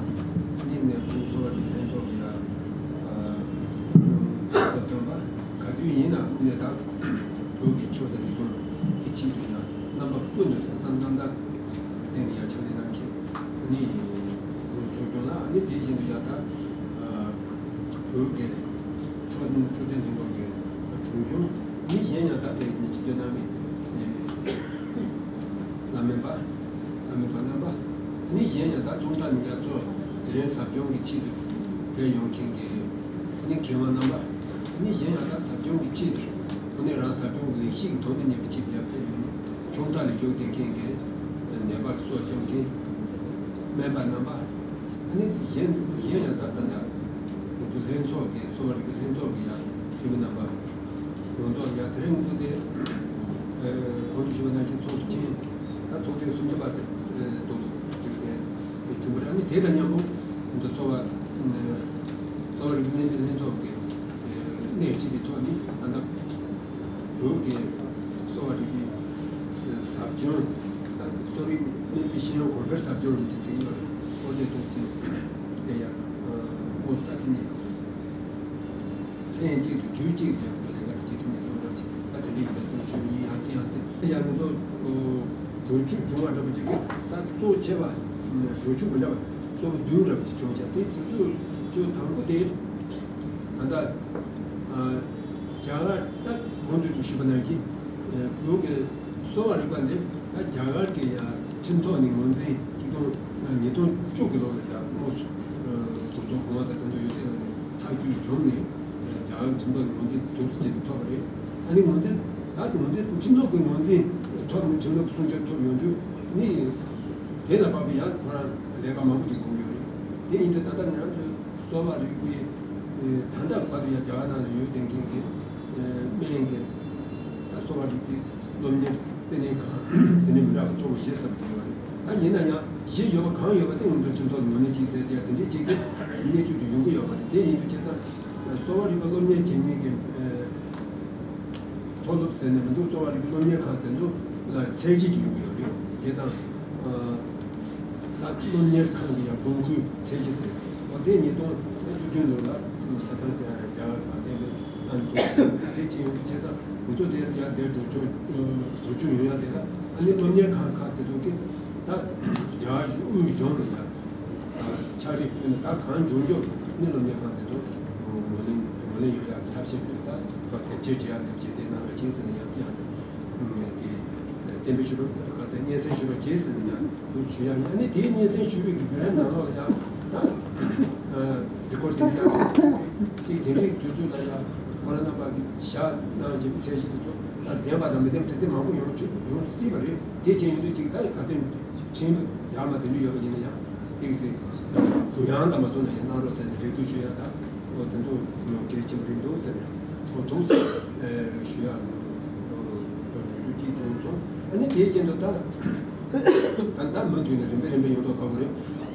གཉིས་ནས་བོད་གསོ་བ་རིག་ལྷན་ཚོགས་ཀྱི་ཡ་ཚོགས་འདུ་བཏོན་པ་ག་དུས་ཡིན་ན་དངོས་གནས་ད་བོད་ཀྱི་ཆོས་དང་རིག་གཞུང་གི་ཆེད་དུ་ཡང་རྣམ་པ་ཀུན་ནས་བསམ་རྣམ་དག་སྟེང་དུ་ཡང་ཕྱག་ལས་གནང་མཁན་ནི་ཚོགས་ཆུང་ལ་ཨ་ནི་དེ་བཞིན་དུ་ཡང་ད་བོད་ཀྱི་ཆོས་ཆོས་ལྡན་ལྷན་ཁང་གི་དྲུང་ཆུང་ནི་གཞན་ཡང་ད་དེ་ནི་ཆིབས་བསྒྱུར་གནང་མི་བླ་སྨན་པ་བླ་སྨན་པ་རྣམ་པ་ནི་གཞན་ཡང་ད་ཚོང་རྟགས་ནི་ཡ་ཚོ་དེ་རིང་ཟབ་སྦྱོང་གི་ཆེད་དུ་བསྡད་ཡོང་མཁན་གྱི་ནི་མཁས་དབང་རྣམ་པ་ནི་གཞན་ཡང་ད་ཟབ་སྦྱོང་གི་ཆེད་དུ་དངོས་གནས་རང་ཟབ་སྦྱོང་གི་ལས་གཞི་གི་དོན་དུ་གཉེར་བའི་ཆེད་དུ་ཡར་ཕེབས་ཡོང་ནས་ཆུང་མཐའ་ལ་བཞུགས་བསྡད་མཁན་གྱི་ནད་པ་གསོ་སྐྱོང་མཁན་སྨན་པ་རྣམ་པ་ཨ་ནི་གཞན་གཞན་ཡང་ད་ལྟ་ང་ཚོ་ལྷན་ཚོགས་ཀྱི་གསོ་བ་རིག་པའི་ལྷན་ཚོགས་ཀྱི་ཡང་འཐུས་མི་རྣམ་པ་ཡོངས་རྫོགས་ཡང་དེ་རིང་ང་ཚོ་དེ་གོང་དུ་ཞུས་པ་ནང་བཞིན་ཚོགས་ཆེན་ད་ཚོགས་ཐེངས་སུམ་ཅུ་པ་དེ་འདུག་ཟེར་ཏེ་བྱུང་བ་རེད། ཨ་ནི་དེ་དང་མཉམ་པོ་ང་ཚོ་གསོ་བ་གསོ་བ་རིག་པའི་སྨན་པའི་ལྷན་ཚོགས་ཀྱི་སྣེ་ཁྲིད་ཀྱི་ཐོག་ནས་ད་ལྟ་བོད་ཀྱི་གསོ་བ་རིག་པའི་ཟབ་སྦྱོང་ད་གསོ་རིག་སྨན་པའི་ཤེས་ཡོན་གོང་འཕེལ་ཟབ་སྦྱོང་རིགས་ཀྱི་ཟིན་ཡོད་རེད། ཨོ་དེ་ཐོག་ཟིན་དེ་ཡང་ཨོ་ད་དེ་ནས་ལྷན་གཅིག་ཏུ་དུས་གཅིག་ཏུ་ཡང་ལས་ཀ་བྱེད་ཐུབ་ནས་སོང་ཙང་ད་དེ་འདྲའི་ཡིན་པ་ཐོག་ཞུ་ཡིན། ཡང་སེ་ཡང་སེ་ཡང་ང་ཚོ་གྲོས་ཆོད་བྱུང་བ་འདྲ་པོ་ཅིག་གི་ད་གཙོ་ཆེ་བ་གྲོས་ཆོད་མི་འདྲ་བ་གཙོ་བོ་བདུན་འདྲ་པོ་ཅིག་བྱུང་ཀྱང་དེ་གྲོས་ཆོད་ཆོད་དང་པོ་དེ་ད་ལྟ་རྒྱ་གར་ད་གོང་དུ་ཞུས་པ་ནང་བཞིན་བོད་ཀྱི་གསོ་བ་རིག་པ་འདི་ད་རྒྱ་གར་གྱི་ཡང་ཁྲིམས་ཐོག་ནས་ངོས་འཛིན་ཆིག་སྟོང་ཉིས་སྟོང་བཅུ་གི་ལོ་ལ་ཡང་དམངས་སྲོལ་དུ་ཚོགས་གོང་བ་དང་དེ་ཚོ་ཡོད་ཚད་ལ་ནས་ཐག་གཅོད་བྱུང་ནས་རྒྱ་གར་ཁྲིམས་ཐོག་ནས་ངོས་འཛིན་དུ་སྐྱེལ་དུ་ཐོབ་པ་རེད། ཨ་ནི་ངོས་འཛིན་ད་ངོས་འཛིན་ཁྲིམས་ཐོག་གི་ངོས་འཛིན་ཐོབ་ནས་ཁྲིམས་ཐོག་གི་སྲུང་སྐྱོབ་ཐོབ་ཡོང་དུས་ནི་དེ་ལ་དཔག་པའི་ཡང་ཁོ་རང་ལས་ཀ་མང་པོ་ཅིག་དགོས་ཡོད་རེད། དེ་ཡིན་དུས་ད་ལྟ་ང་རང་ཚོའི་གསོ་བ་རིག་པའི་ད་ལྟ་བར་དུ་ཡང་རྒྱ་གར་ནང་ལ་ཡོད་བསྡད་མཁན་གྱི་སྨན་གྱི་གསོ་བ་རིག་པའི་སློབ་གཉེར་ལྟེ་གནས་ཁང་དེ་ནས་མི་འདྲ་བ་བཅུ་བཞི་ཙམ་ཡོད་རེད། ད་ཡིན་ན་ཡང་ གཞི་ཡོད་པ་གང་ཡོད་པ་དེ་ང་ཚོ་ཁྲིམས་ཐོག་ནས་ངོས་ལེན་བྱེད་ཟེར་ཏེ་དེ་འདྲའི་ཅིག་གི་གནས་ཚུལ་དེ་ཡོང་གི་ཡོད་པ་རེད། དེ་ཡིན་དུས་བྱས་ཙང་གསོ་བ་རིག་པ་སློབ་གཉེར་བྱེད་མཁན་གྱི་མཐོ་སློབ་ཟེར་ནས་མི་འདུག་གསོ་བ་རིག་པའི་སློབ་གཉེར་ཁང་དེ་ཚོ་ལ་ཚད་གཞི་ཅིག་ཡོང་གི་ཡོད་རེད། བྱས་ཙང་ད་སློབ་གཉེར་ཁང་གི་ཡང་དགོས་མཁོའི་ཚད་གཞི་ཟེར་ཏེ་དེ་ཉིས་སྟོང་བཅུ་བདུན་ལོ་ལ་ཆ་ཚང་རྒྱ་གར་གང་ལྟར་ཨ་ནི་དེ་ཅི་ཡོང་གི་བྱས་ཙང་ང་ཚོ་དེ་ཡང་དེ་འགྲོ་ཆོག་འགྲོ་ཆོག་ཡོང་ཡ་དེ་ལ་ཨ་ནི་སློབ་གཉེར་ཁང་ཁག་དེ་ཚོ་གི་ད་རྒྱ་གར་དབུས་གཞུང་ལ་ཡ་ཕྱག་རེས་ཕུལ་ནས་ད་གང་མགྱོགས་མགྱོགས་ནི་སློབ་གཉེར་ཁང་དེ་ཚོ་ངོས་ལེན་ངོས་ལེན་ཡོང་ཡ་གི་ཐབས་ཤེས་སྤྲོད། ད་དེབ་སྐྱེལ་བྱེད་ཡ་དེབ་སྐྱེལ་དེ་གནང་རོགས་གྱིས་ཟེར་ནས་ཡང་སེ་ཡང་སེ་དེ་གཏན་འབེབས་ཞུ་རོགས་ཁ་སེ་སྙན་སེང་ཞུ་རོགས་གྱིས་ཟེར་ནས་ཡང་། དུ་ཞུ་ཡ་ཡིན། ཨ་ནི་དེའི་སྙན་སེང་ཞུ་བའི་གི་བརྒྱུད་རིམ་ནང་ལོགས་ལ་ཡང་ད་གཟིགས་སྐོར་དེ་འདྲ་ཡང་ཅིག་དེ་འདྲའི་དུས་ཚོད་ལ་ཡང་ཁོ་རང་རྣམ་པ་གི་བཞག་གནང་བྱས་པའི་ཚད་གཞི་དེ་ཚོ་ད་བདེན་པ་དང་མི་བདེན་པ་དེ་ཚོ་མང་པོ་ཡོང་ཆོག་ཡོང་སྲིད་པ་རེད། དེ་བྱས་ཡིན་དུས་ཅིག་ད་ག་དོན་ཕྲན་བུ་ཡར་མར་དེ་འདྲ་ཡོད་པ་ཡིན་ན་ཡང་ཏོག་ཙམ་གུ་ཡངས་དང་མ་སོང་ན་ཡང་གནང་རོགས་ཟེར་ནས་རེ་སྐུལ་ཞུ་ཡ་ད་འོ་དེ་ཚོ་གལ་ཆེན་པོ་རེད་འདུག་ཟེར་ནས་འོ་འདུག་ཟེར་ཞུ་ཡ་གྲོས་ཆོད་ཅིག་བྱུང་སོང་། ཨ་ནི་དེའི་རྐྱེན་དུ་ད། ད་ལྟ་མུ་མཐུད་ནས་རིམ་པས་རིམ་པས་ཡོང་མདོག་ཁ་པོ་རེད།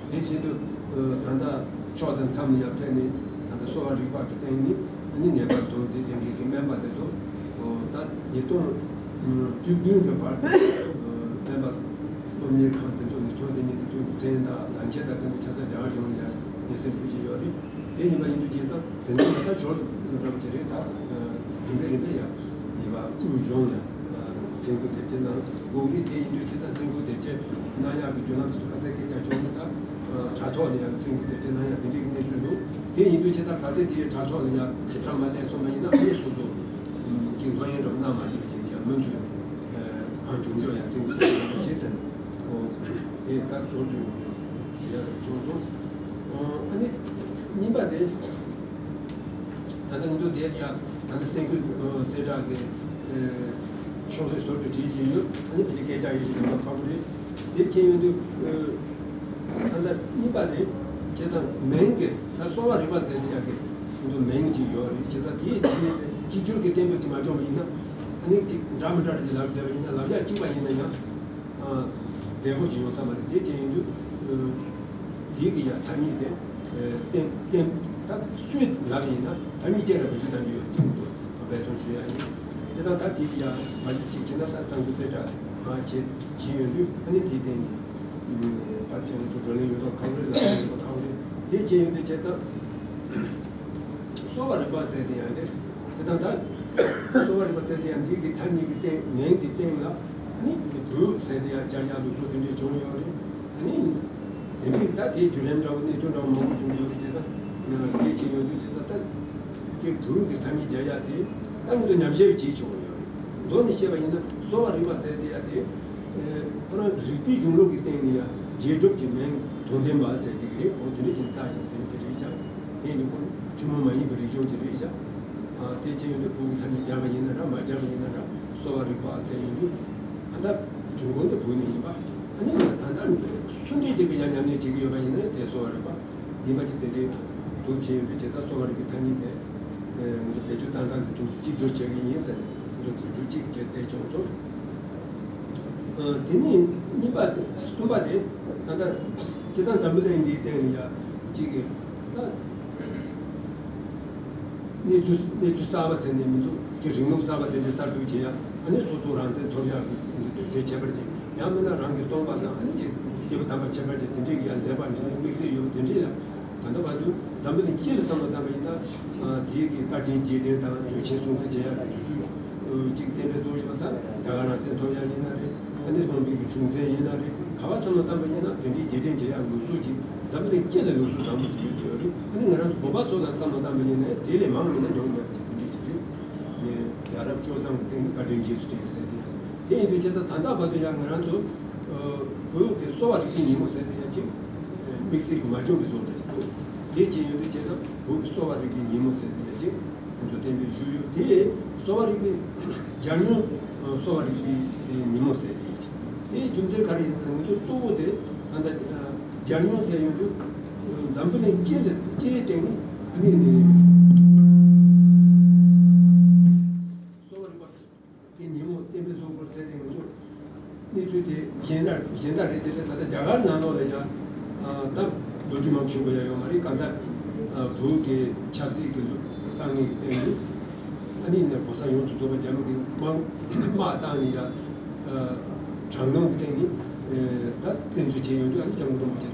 དེ་བཞིན་དུ་ད་ལྟ་ཕྱོགས་དང་མཚམས་ལ་ཡར་ཕེབས་ནས་ད་ལྟ་གསོ་བ་རིག་པ་གི་སྟེང་ནས་ཨ་ནི་ནད་པར་དོགས་འཛིན་ལྡན་མཁན་གྱི་སྨན་པ་དེ་ཚོ་ད་ཉིས་སྟོང་བཅུ་བདུན་གྱི་བར་དུ་སྨན་པ་སློབ་གཉེར་ཁང་དེ་ཚོ་ནས་ཐོན་དེ་ཉིད་དུ་ཚུར་གྱི་མཚན་དང་ལམ་ཁྱེར་དང་དེ་ཚོ་ཆ་ཚང་རྒྱ་གར་གཞུང་ལ་ཡར་སྙན་སེང་ཕུལ་བཞིན་ཡོད་རེད། དེ་ཡིན་པ་ཡིན་དུས་བྱས་ཙང་དེ་ཚོ་ད་ཞོར་དུ་འགྲོ་གི་རེད། ད་རིམ་པས་རིམ་པས་ཡར་ཉེས་པ་དབུས་གཞུང་ལ་མཚན་སྐུལ་དེབ་སྐྱེལ་གནང་དགོས་ཀྱི་དེ་ཡིན་དུས་བྱས་ཙང་མཚན་སྐུལ་དེབ་སྐྱེལ་གནང་ཡག་གི་བརྒྱུད་ལམ་དེ་ཚོ་ཁ་གསལ་སྐད་ཆ་བྱུང་ནས་ད་དྲ་ཐོག་ནས་ཡང་མཚན་སྐུལ་དེབ་སྐྱེལ་གནང་ཡག་དེ་འདྲའི་གནས་ཚུལ་འདུག་དེ་ཡིན་དུས་བྱས་ཙང་གལ་ཏེ་དེའི་དྲ་ཐོག་ལ་ཡང་ཞིབ་ཕྲ་མ་གནས་སོང་བ་ཡིན་ན་ཨ་ནི་སོ་སོ་གི་ལྷོད་གཡེང་རོགས་གནང་མ་བྱེད་ཀྱི་ཡང་མུ་མཐུད་ནས་གང་བྱུང་ཆོག་ཡང་མཚན་སྐུལ་དེབ་སྐྱེལ་གནང་བྱེད་ཟེར་ནས་ཨོ་དེ་ད་ཟུར་དུ་ཞུ་ཡག་བྱུང་སོང་། ཨ་ནི་གཉིས་པ་དེ། ད་ལྟ་ང་ཚོ་དེར་ཡང་ད་ལྟ་སེམས་ཁུར་གསལ་བསྒྲགས་ཀྱི་ཕྱོགས་ལས་ཟུར་དུ་བྲིས་ཀྱི་ཡོད། ཨ་ནི་ཕལ་ཆེར་སྐད་ཆ་ཡོད་ཀྱི་མ་ཁག་པོ་རེད། དེ་བྱས་ཡོང་དུས་ད་ལྟ་གཉིས་པ་དེ་བྱས་ཙང་མིང་དེ་ད་གསོ་བ་རིག་པ་ཟེར་དེ་ཡག་གི་ང་ཚོ་མིང་གཅིག་ཡོད་རེད། བྱས་ཙང་དེའི་དེ་ནས་གཅིག་གྱུར་གྱི་གཏན་འབེབས་ཀྱི་མ་བྱུང་བ་ཡིན་ན་ཨ་ནི་གཅིག་འདྲ་མི་འདྲ་རེ་ལབ་བསྡད་པ་ཡིན་ན་ལབ་ཡག་གཅིག་པ་ཡིན་ན་ཡང་བདེ་པོ་ཞིག་ཡོང་ས་མ་རེད། དེ་བྱས་ཡོང་དུས། དེའི་གི་ཡང་ཐ་སྙད་དེ་བསྟན་བསྟན་ད་སུས་ལབ་ཡིན་ན་ཐ་སྙད་ཅན་ལ་བེད་སྤྱོད་གཏང་རྒྱུ་ཡོད་ཅེས་འབད་བརྩོན་ཞུ་ཡ་ཡིན། དེ་དང་ད་དེའི་གི་ཡང་མ་གཞི་ཅིག་བྱས་ན་ད་གསར་འགོད་གསལ་བསྒྲགས་མ་བྱེད་བྱེད་ཡོང་དུས་ཨ་ནི་དེའི་སྟེང་ནས་ཕར་ཕྱིན་ཚོ་བགྲོ་གླེང་ཡོད་མདོག་ཁ་པོ་རེད། ལག་ལེན་ཡོད་མདོག་ཁ་པོ་རེད། དེ་བྱས་ཡོང་དུས་བྱས་ཙང་གསོ་བ་རིག་པ་ཟེར་དེ་ཡང་དེ་དེ་དང་ད་གསོ་བ་རིག་པ་ཟེར་དེ་ཡང་འདི་གི་ཐ་སྙད་ཀྱི་སྟེང་མིང་གི་སྟེང་ལ་ཨ་ནི་འདི་བོད་ཟེར་དེ་ཡང་སྦྱར་ཡག་ལུགས་སྲོལ་དེ་འདྲས་བྱུང་ཡོད་རེད། ཨ་ནི། དེ་འདྲའི་ད་དེའི་བརྒྱུད་རིམ་འདྲ་བོ་གནས་ཚུལ་འདྲ་བོ་མང་པོ་བྱུང་ཡོད་རེད་བྱས་ཙང་ང་རང་སྐད་ཆ་ཡོད་དུས་བྱས་ཙང་ད་དེ་དྲུག་གི་ཐ་སྙད་སྦྱར་ཡག་དེ་ད་ང་ཚོ་ཉམས་ཞིབ་བྱེད་ཆོག་གི་ཡོད་རེད། མདོ་ནས་བཤད་པ་ཡིན་ན་གསོ་བ་རིག་པ་ཟེར་དེ་ཡག་དེ་ཁོ་རང་རིག་པའི་གཞུང་ལུགས་ཀྱི་སྟེང་ནས་ཡང་རྗེས་གྲུབ་ཀྱི་མིང་དོན་ལྡན་པ་ཟེར་དེ་གི་རེད། འོ་དེ་འདྲ་ཅིག་བཏགས་ཀྱང་དེ་འདྲ་ཅིག་རེད་ཀྱང་དེ་ནི་ཁོ་ཐུན་མོང་མ་ཡིན་པའི་རིག་གཞུང་ཅིག་རེད་ཀྱང་དེ་བྱས་ཡོང་དུས་བོད་ཀྱི་ཐ་སྙད་སྦྱར་བ་ཡིན་ན་འདྲ་མ་སྦྱར་བ་ཡིན་ན་འདྲ་གསོ་བ་རིག་པ་ཟེར་ཡོང་དུས། ད་ལྟ་འབྱུང་ཁུངས་དེ་བོད་ནས་ཡིན་པ། ཨ་ནི་ད་ལྟ་སུ་འདྲ་ཅིག་གིས་ཡང་ཉམས་ལེན་བྱེད་ཀྱི་ཡོད་པ་ཡིན་ན་དེ་གསོ་བ་རིག་པ་ཡིན་པ་ཅིག་དེ་འདྲའི་འདུག་བྱས་ཡོད་དུས་བྱས་ཙང་གསོ་བ་རིག་པའི་ཐ་སྙད་དེ་ང་ཚོ་བེད་སྤྱོད་བཏང་སྟངས་དེ་འདུག་གཅིག་གྱུར་བྱེད་ཀྱི་ཡིན་ཟེར་ནས་ང་ཚོ་གྲོས་ཆོད་གཅིག་བྱས་ཏེ་བྱུང་སོང་། དེ་ནས་གཉིས་པ་དེ་གསུམ་པ་དེ་ད་ལྟ་སྤྱིར་བཏང་འཛམ་བུ་གླིང་འདིའི་སྟེང་ནས་ཡང་གཅིག་གིས་ད། གནས་ཚུལ་གནས་ཚུལ་གསར་པ་ཟེར་ནས་མི་འདུག་གི་རིང་ལུགས་གསར་པ་དེ་འདྲ་གསར་གཏོད་བྱེད་ཡ། ཨ་ནི་སོ་སོ་རང་བཙན་ཐོབ་ཡག་གི་འདོད་སེམས་ཁྱད་པར་ཅན། ཡང་མིན་ན་རང་གི་སྟོང་པ་དང་ཨ་ནི་ཅིག་སྐྱེས་བུ་དམ་པ་ཁྱད་པར་ཅན་དེ་འདྲས་ཀྱི་ཡང་མཛད་པ་འདི་ནི་དམིགས་བསལ་ཡོད་པ་དེ་འདྲས་ལ། ད་ལྟ་བར་དུ་འཛམ་བུ་གླིང་སྤྱི་ལ་བསམ་བློ་བཏང་པ་ཡིན་ན། དེའི་གི་བཀའ་དྲིན་རྗེས་དྲན་དང་དུས་ཆེན་སྲུང་བརྩི་བྱེད་ཡག་གི་དུས་ཚོད་ཅིག་གཏན་འབེབས་བཟོ་བཞིན་པ་དང་རྒྱ་གར་རང་བཙན་ཐོབ་ཡག་ཡིན་ན་རེད། ཨ་ནི་ལྷོ་པའི་གི་འཁྲུག་འཛིང་ཡིན་ན་རེད། ག་བ་བསམ་བློ་བཏང་པ་ཡིན་ན་དེ་འདྲའི་རྗེས་དྲན་བྱེད་ཡག་ལུགས་སྲོལ་ཅིག་འཛམ་བུ་གླིང་སྤྱི་ལ་ལུགས་སྲོལ་བཟང་པོ་ཅིག་ཡོད་ཡོད་རེད། ཨ་ནི་ང་རང་ཚོ་བོད་པ་ཚོ་ལ་བསམ་བློ་བཏང་པ་ཡིན་ན་དེ་ལས་མང་མིན་ན་ཉུང་མེད་པ་ཅིག་དེ་འདྲའི་ཅིག་རེད། ངས་ཡ་རབས་སྤྱོད་བཟང་གི་སྟེང་དུ་བཀའ་དྲིན་རྗེས་སུ་དྲན་ཟེར་དེ་ཡང་དེ་ཡིན་དུས་བྱས་ཙང་ད་ལྟ་བར་དུ་ཡང་ང་རང་ཚོ་བོད་ཀྱི་གསོ་བ་རིག་པའི་ཉིན་མོ་ཟེར་དེ་ཡང་ཅིག་དམིགས་བསལ་གྱི་མ་འཇོན་པའི་བཟོ་འདྲ་ཞིག་འདུག་དེ་ཅི་ཡིན་དུས་བྱས་ཙང་བོད་ཀྱི་གསོ་བ་རིག་པའི་ཉིན་མོ་ཟེར་དེ་ཡང་ཅིག་ང་ཚོ་གཏན་འབེབས་ཞུས་ཡོད། དེ་གསོ་བ་རིག་པའི་རྒྱལ་ཡོངས་གསོ་བ་རིག་པའི་ཉིན་མོ་ཟེར་དེ་ཡིན། དེའི་རྒྱུ་མཚན་ག་རེ་ཡིན་ཟེར་ན་ང་ཚོ་གཙོ་བོ་དེ་ད་ལྟ་རྒྱལ་ཡོངས་ཟེར་ཡོང་དུས་འཛམ་བུ་གླིང་སྤྱི་ལ་སྤྱིའི་སྟེང་ནས་ཨ་ནི་ནི་གསོ་བ་རིག་པ་དེ་ཉིན་མོ་གཏན་འབེབས་བཟོ་དགོས་ཟེར་ཏེ་ང་ཚོ་གནས་ དེ་གཞན་དག་གཞན་དག་རེད། དེ་ལས་ད་ལྟ་རྒྱ་གར་ནང་ལོགས་ལ་ཡང་ད་ལོ་རྒྱུས་མང་པོ་ཞུ་དགོས་ཡ་ཡོད་མ་རེད། གང་ལྟར་བོད་ཀྱི་ཆབ་སྲིད་ཀྱི་ལུགས་བཏང་ངེས་ཀྱི་སྟེང་ནས་ཨ་ནི་ནས་གོང་ས་ཡོངས་སུ་རྫོགས་པ་རྒྱ་མི་གི་དམག་དམག་བཏང་ནས་ཡ་དྲག་གནོན་སྟེང་ནས་ད་བཙན་འཛུལ་བྱས་ཡོང་དུས། ཨ་ནི་སྐྱབས་མགོན་རིན་པོ་ཆེ་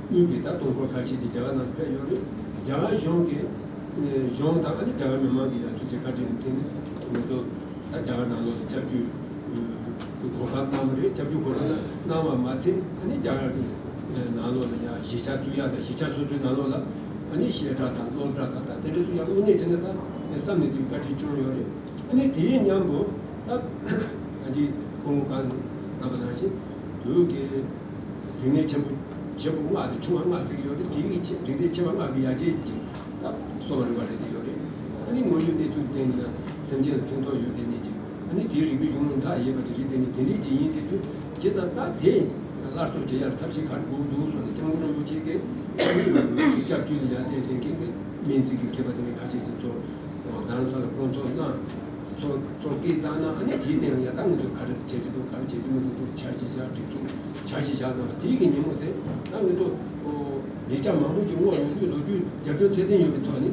དངུལ་གྱི་ད་གཏོང་སྒོ་ཁ་ཤས་ཀྱིས་རྒྱ་གར་ནང་ཕེབས་ཡོད་རེད། རྒྱ་གར་གཞུང་གིས་གཞུང་དང་ཨ་ནི་རྒྱ་གར་མི་མང་གིས་ཡང་ཐུགས་རྗེ་བཀའ་དྲིན་དེ་ནི་ང་ཚོ་ད་རྒྱ་གར་ནང་ལོགས་ལ་སྐྱབས་བཅོལ་གོ་སྐབས་གནང་བ་རེད། སྐྱབས་བཅོལ་གོ་སྐབས་གནང་བ་མ་ཚད་ཨ་ནི་རྒྱ་གར་གྱི་ནང་ལོགས་ལ་ཡང་གཞིས་ཆགས་བཙུགས་ཡག་དང་། གཞིས་ཆགས་སོ་སོའི་ནང་ལོགས་ལ་ཨ་ནི་བཤད་གྲྭ་དང་སློབ་གྲྭ་དང་ད་དེ་འདྲ་ཚོ་ཡང་དངོས་གནས་བྱས་ན་ད་བསམ་ནས་དེའི་བཀའ་དྲིན་བསྐྱངས་ཡོད་རེད། ཨ་ནི་དེའི་མཉམ་དུ་ད་ང་ཚོའི་སྐུ་ངོ་གང་ལབ་པ་ནང་བཞིན་བོད་ཀྱི་རིག་གནས་ཆེན་པོ་ཆེན་པོ་ལྔ་དང་ཆུང་བ་ལྔ་ཟེར་གྱི་ཡོད་རེད། དེའི་ཆེ་རིག་གནས་ཆེ་བ་ལྔ་གི་ཡ་གྱལ་གཅིག་ད་གསོ་བ་རིག་པ་རེད་དེ་ཡོད་རེད། ཨ་ནི་དངོས་ཡོད་གནས་ཚུལ་བསྟན་ན་སེམས་ཅན་ལ་ཕན་ཐོགས་ཡོད་དེ་ནས་ཅིག་ཨ་ནི་དེའི་རིག་པའི་གཞུང་ལུགས་མཐའ་ཡས་པ་ཅིག་རེད། དེ་ནས་དེ་འདྲའི་ཅིག་ཡིན་དེ་དུས་བྱས་ཙང་ད་དེ་སླར་གསོ་བྱེད་ཡར་ཐབས་ཤེས་ག་རེ་དགོས་འདུག་སོགས་ནས་སྐྱབས་མགོན་རིན་པོ་ཆེ་གིས་སྐྱབས་བཅོལ་ལ་ཡར་བསྟན་མཁན་གྱི་སྨན་རྩིས་ཀྱི་མཁས་པ་དེ་འདྲ་ཁ་ཤས་ཅིག་ཚོ་རྡ་རམ་ས་ལ་བསྐོང་ཚོགས་གནང་། ཚོགས་ཚོགས་སྐད་བཏང་ན། ཨ་ནི་དེའི་སྟེང་ལ་ཡང་ད་ང་ཚོ་ག་རེ་བྱེད་ཀྱི་འདུག་ག་རེ་བྱེད་ཀྱི་མི་འདུག་འདུག་འཆར་གཞི་བཞག་སྒྲིག་འཛུགས་འཆར་གཞི་བཞག་གནང་བ་དེའི་གི་ཉིན་མོ་དེ་ད་ང་ཚོ་ཉེ་ཆར་མང་པོ་ཅིག་བསྔོགས་ཡོང་དུས་ལོ་རྒྱུས་རྒྱབ་སྐྱོར་ཚད་ལྡན་ཡོད་པའི་ཐོག་ནས་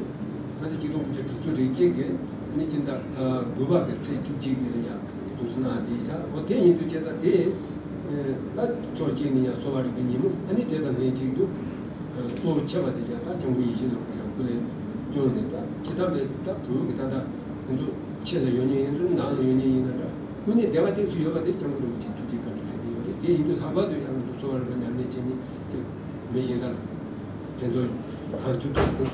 ང་ཚོ་ཆིག་སྟོང་དགུ་བརྒྱ་དྲུག་ཅུ་རེ་གཅིག་གི་ཨ་ནི་སྤྱི་ཟླ་དགུ་པ་གི་ཚེས་བཅུ་གཅིག་ཉིན་ལ་ཡང་གདུང་སེམས་གནང་བཞག་འོ་དེ་ཡིན་དུས་བྱས་ཙང་དེ་ད་ཕྱོགས་གཅིག་ནས་ཡང་གསོ་བ་རིག་པའི་ཉིན་མོ། ཨ་ནི་དེ་དང་ལྷན་ཅིག་ཏུ་གཙོ་བོ་ཆེ་བ་དེ་ཡང་ད་སྐྱབས་མགོན་ཡིད་བཞིན་ནོར་བུ་ཡང་སྐུ་ལས་བསྐྱོན་ནས་ད་ཇི་ལྟར་མེད་ད་བོད་ཀྱི་ད་ལྟ་ང་ཚོ་ཕྱི་ལ་ཡོད་མཁན་ཡིན་ན་ནང་ལ་ཡོད་མཁན་ཡིན་ན་འདྲ། དངོས་གནས་བདེ་བ་གཏད་སུ་ཡོད་པ་དེ་སྐྱབས་མགོན་རིན་པོ་ཆེའི་ཐུགས་རྗེ་བཀའ་དྲིན་རེད་དེ་ཡོད་རེད། དེ་ཡིན་དུས་ལྷག་པར་དུ་ཡང་ང་ཚོ་གསོ་བ་རིག་པ་ཉམས་ལེན་བྱེད་མཁན་གྱི་མི་གཞན་དག་ལ་དེ་ཚོ་གང་ཐུབ་ཐུབ་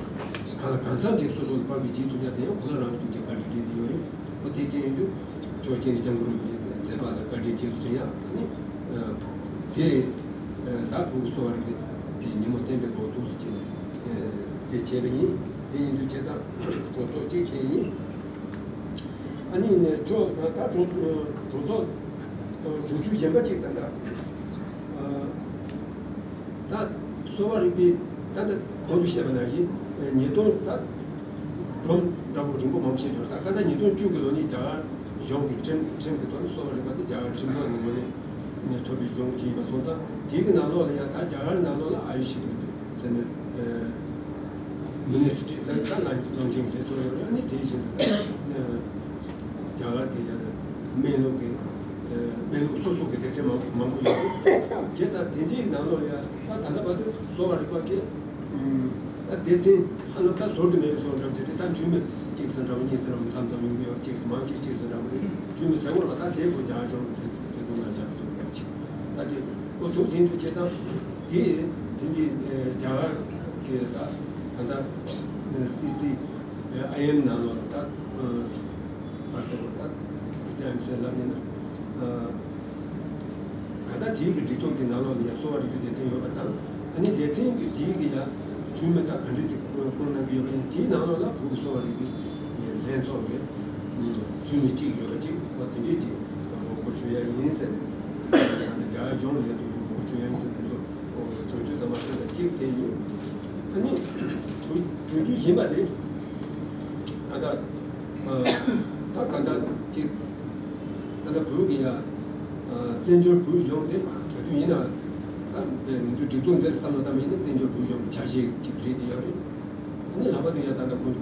གང་ལ་གང་འཚམ་ཅིག་སོ་སོ་ལ་དཔག་པའི་བྱེད་ཐུབ་ཡ་དེ་ཡང་ཁོ་ན་རང་གི་ཐུགས་རྗེ་བཀའ་དྲིན་རེད་དེ་ཡོད་རེད། འོ་དེ་ཅན་ཡིན་དུས་ཕྱོགས་གཅིག་ནས་སྐྱབས་མགོན་རིན་པོ་ཆེའི་མཛད་པ་ལ་བཀའ་དྲིན་རྗེས་སུ་དྲན་ཡ་ནི་དེ་ད་ཕྲུ་གུ་གསོ་བ་རིག་པའི་ཉིན་མོ་བསྟན་པའི་སྐོར་འདུག་སེ་བྱས་ནས་དེ་བྱས་པ་ཡིན། དེ་ཡིན་དུས་བྱས་ཙང་གོ་རྟོགས་གཅིག་བྱས་ཡིན། ཨ་ནི་ནས་ཁྱོད་ད་གྲོང་གྲོང་ཚོ་དུས་ཚོད་གཞན་པ་གཅིག་ད་ལྟ་ད་གསོ་བ་རིག་པའི་ད་ལྟ་གོང་དུ་བཤད་པ་ནང་བཞིན་ཉིས་སྟོང་ད་སྒྲོམ་འདྲ་པོ་རིང་པོ་མང་པོ་བཤད་ཡོད། ད་ད་ལྟ་ཉིས་སྟོང་བཅུ་གི་ལོ་ནས་རྒྱ་གར་གཞུང་གི་ཁྲིམས་ཁྲིམས་ཀྱི་ཐོག་ནས་གསོ་བ་རིག་པ་དེ་རྒྱ་གར་ཁྲིམས་ཐོག་ནས་ངོས་ནས་ཐོབ་པའི་གཞུང་ཅིག་ཡིན་པ་སོང་ཙང་། དེའི་གི་ནང་ལོགས་ལ་ཡང་ད་རྒྱ་གར་ནང་ལོགས་ལ་ཨ་ཡུ་ཤི་ཟེར་ནས་མི་ནི་སི་ཊི་ཟེར་ད་ལ་ལོང་ཆེན་དེ་ཚོ་ཡོད་རེད། ཨ་ནི་དེ་བཞིན་དུ་རྒྱ་གར་གྱི་ཡང་སྨན་ལུགས་ཀྱི་སྨན་ལུགས་སོ་སོ་གི་སྡེ་ཚན་མང་མང་པོ་ཡོད་རེད། བྱས་ཙང་དེ་འདྲའི་ནང་ལོགས་ལ་ཡང་ད་ད་ལྟ་བར་དུ་གསོ་བ་རིག་པ་གི་ད་སྡེ་ཚན་ཧ་ལམ་ད་ཟུར་དུ་མེད་པའི་བཟོ་འདྲ་དེ་རེད། ད་འཐུས་མི་གཅིག་ཙམ་འདྲ་པོ་གཉིས་ཙམ་མཚམས་མཚམས་ཡོང་གི་ཡོད། གཅིག་མང་གཅིག་གཅིག་ཙམ་འདྲ་པོ་རེད། འཐུས་མི་ཟེར་བ་ལ་ད་དེའི་སྐོར་རྒྱ་གར་གཞུང་གི་དེ་དེ་ཚོ་ནང་བཞག་བཟོ་གི་ཡོད་ཅིག་ད་དེ་ཁོ་ཐུག་ཟིན་དུས་བྱས་ཙང་དེ་དེ་འདི་རྒྱ་གར་གི་ད་ད་ལྟ་སི་སི་ཨའི་ཨེམ་ནང་ལོགས་ད་མ་ཟེར་བ་ད་སི་སི་ཨའི་ཨེམ་ཟེར་ལབ་ཡིན་ན། ད་ལྟ་དེའི་གི་སྒྲིག་འཛུགས་ཀྱི་ནང་ལོགས་ལ་ཡང་གསོ་བ་རིག་པའི་སྡེ་ཚན་ཡོད་པ་དང་། ཨ་ནི་སྡེ་ཚན་གྱི་དེའི་གི་ཡང་འཐུས་མི་དག་ག་འདྲ་ཞིག་བསྐོང་གནང་གི་ཡོད་པ་ཡིན། དེའི་ནང་ལོགས་ལ་བོད་ཀྱི་གསོ་བ་རིག་པའི་ལྷན་ཚོགས་ཀྱི་འཐུས་མི་གཅིག་ཡོད་པ་ཅིག་ཁོ་དེ་འདྲས་ཅིག་ངོ་རྒོལ་ཞུ་ཡ་ཡིན་ཟེར་ནས་རྒྱ་གར་གཞུང་ལ་ཡ་དུ་ངོ་རྒོལ་ཞུ་ཡ་ཡིན་ཟེར་ནས་ཚོ་གྲོས་ཆོད་དང་མ་སོན་དང་གཅིག་དེ་ཡིན། ཨ་ནི་གྲོས་གྲོས་ཆོད་གཞན་པ་དེ་ད་ལྟ་ད་ག་འདྲ་ཅིག་ད་ལྟ་བོད་ཀྱི་ཡ་བཙན་བྱོལ་བོད་གཞུང་དེ་ག་དུས་ཡིན་ན་ད་ངེད་ཚོའི་སྒྲིག་འཛུགས་འདི་ལ་བསམ་བློ་བཏང་བ་ཡིན་ན་བཙན་བྱོལ་བོད་གཞུང་གི་ཆ་ཤས་ཅིག་རེད་དེ་ཡོད་རེད། ཨ་ནི་ལྷག་པར་དུ་ཡ་ད་ལྟ་ཁོང་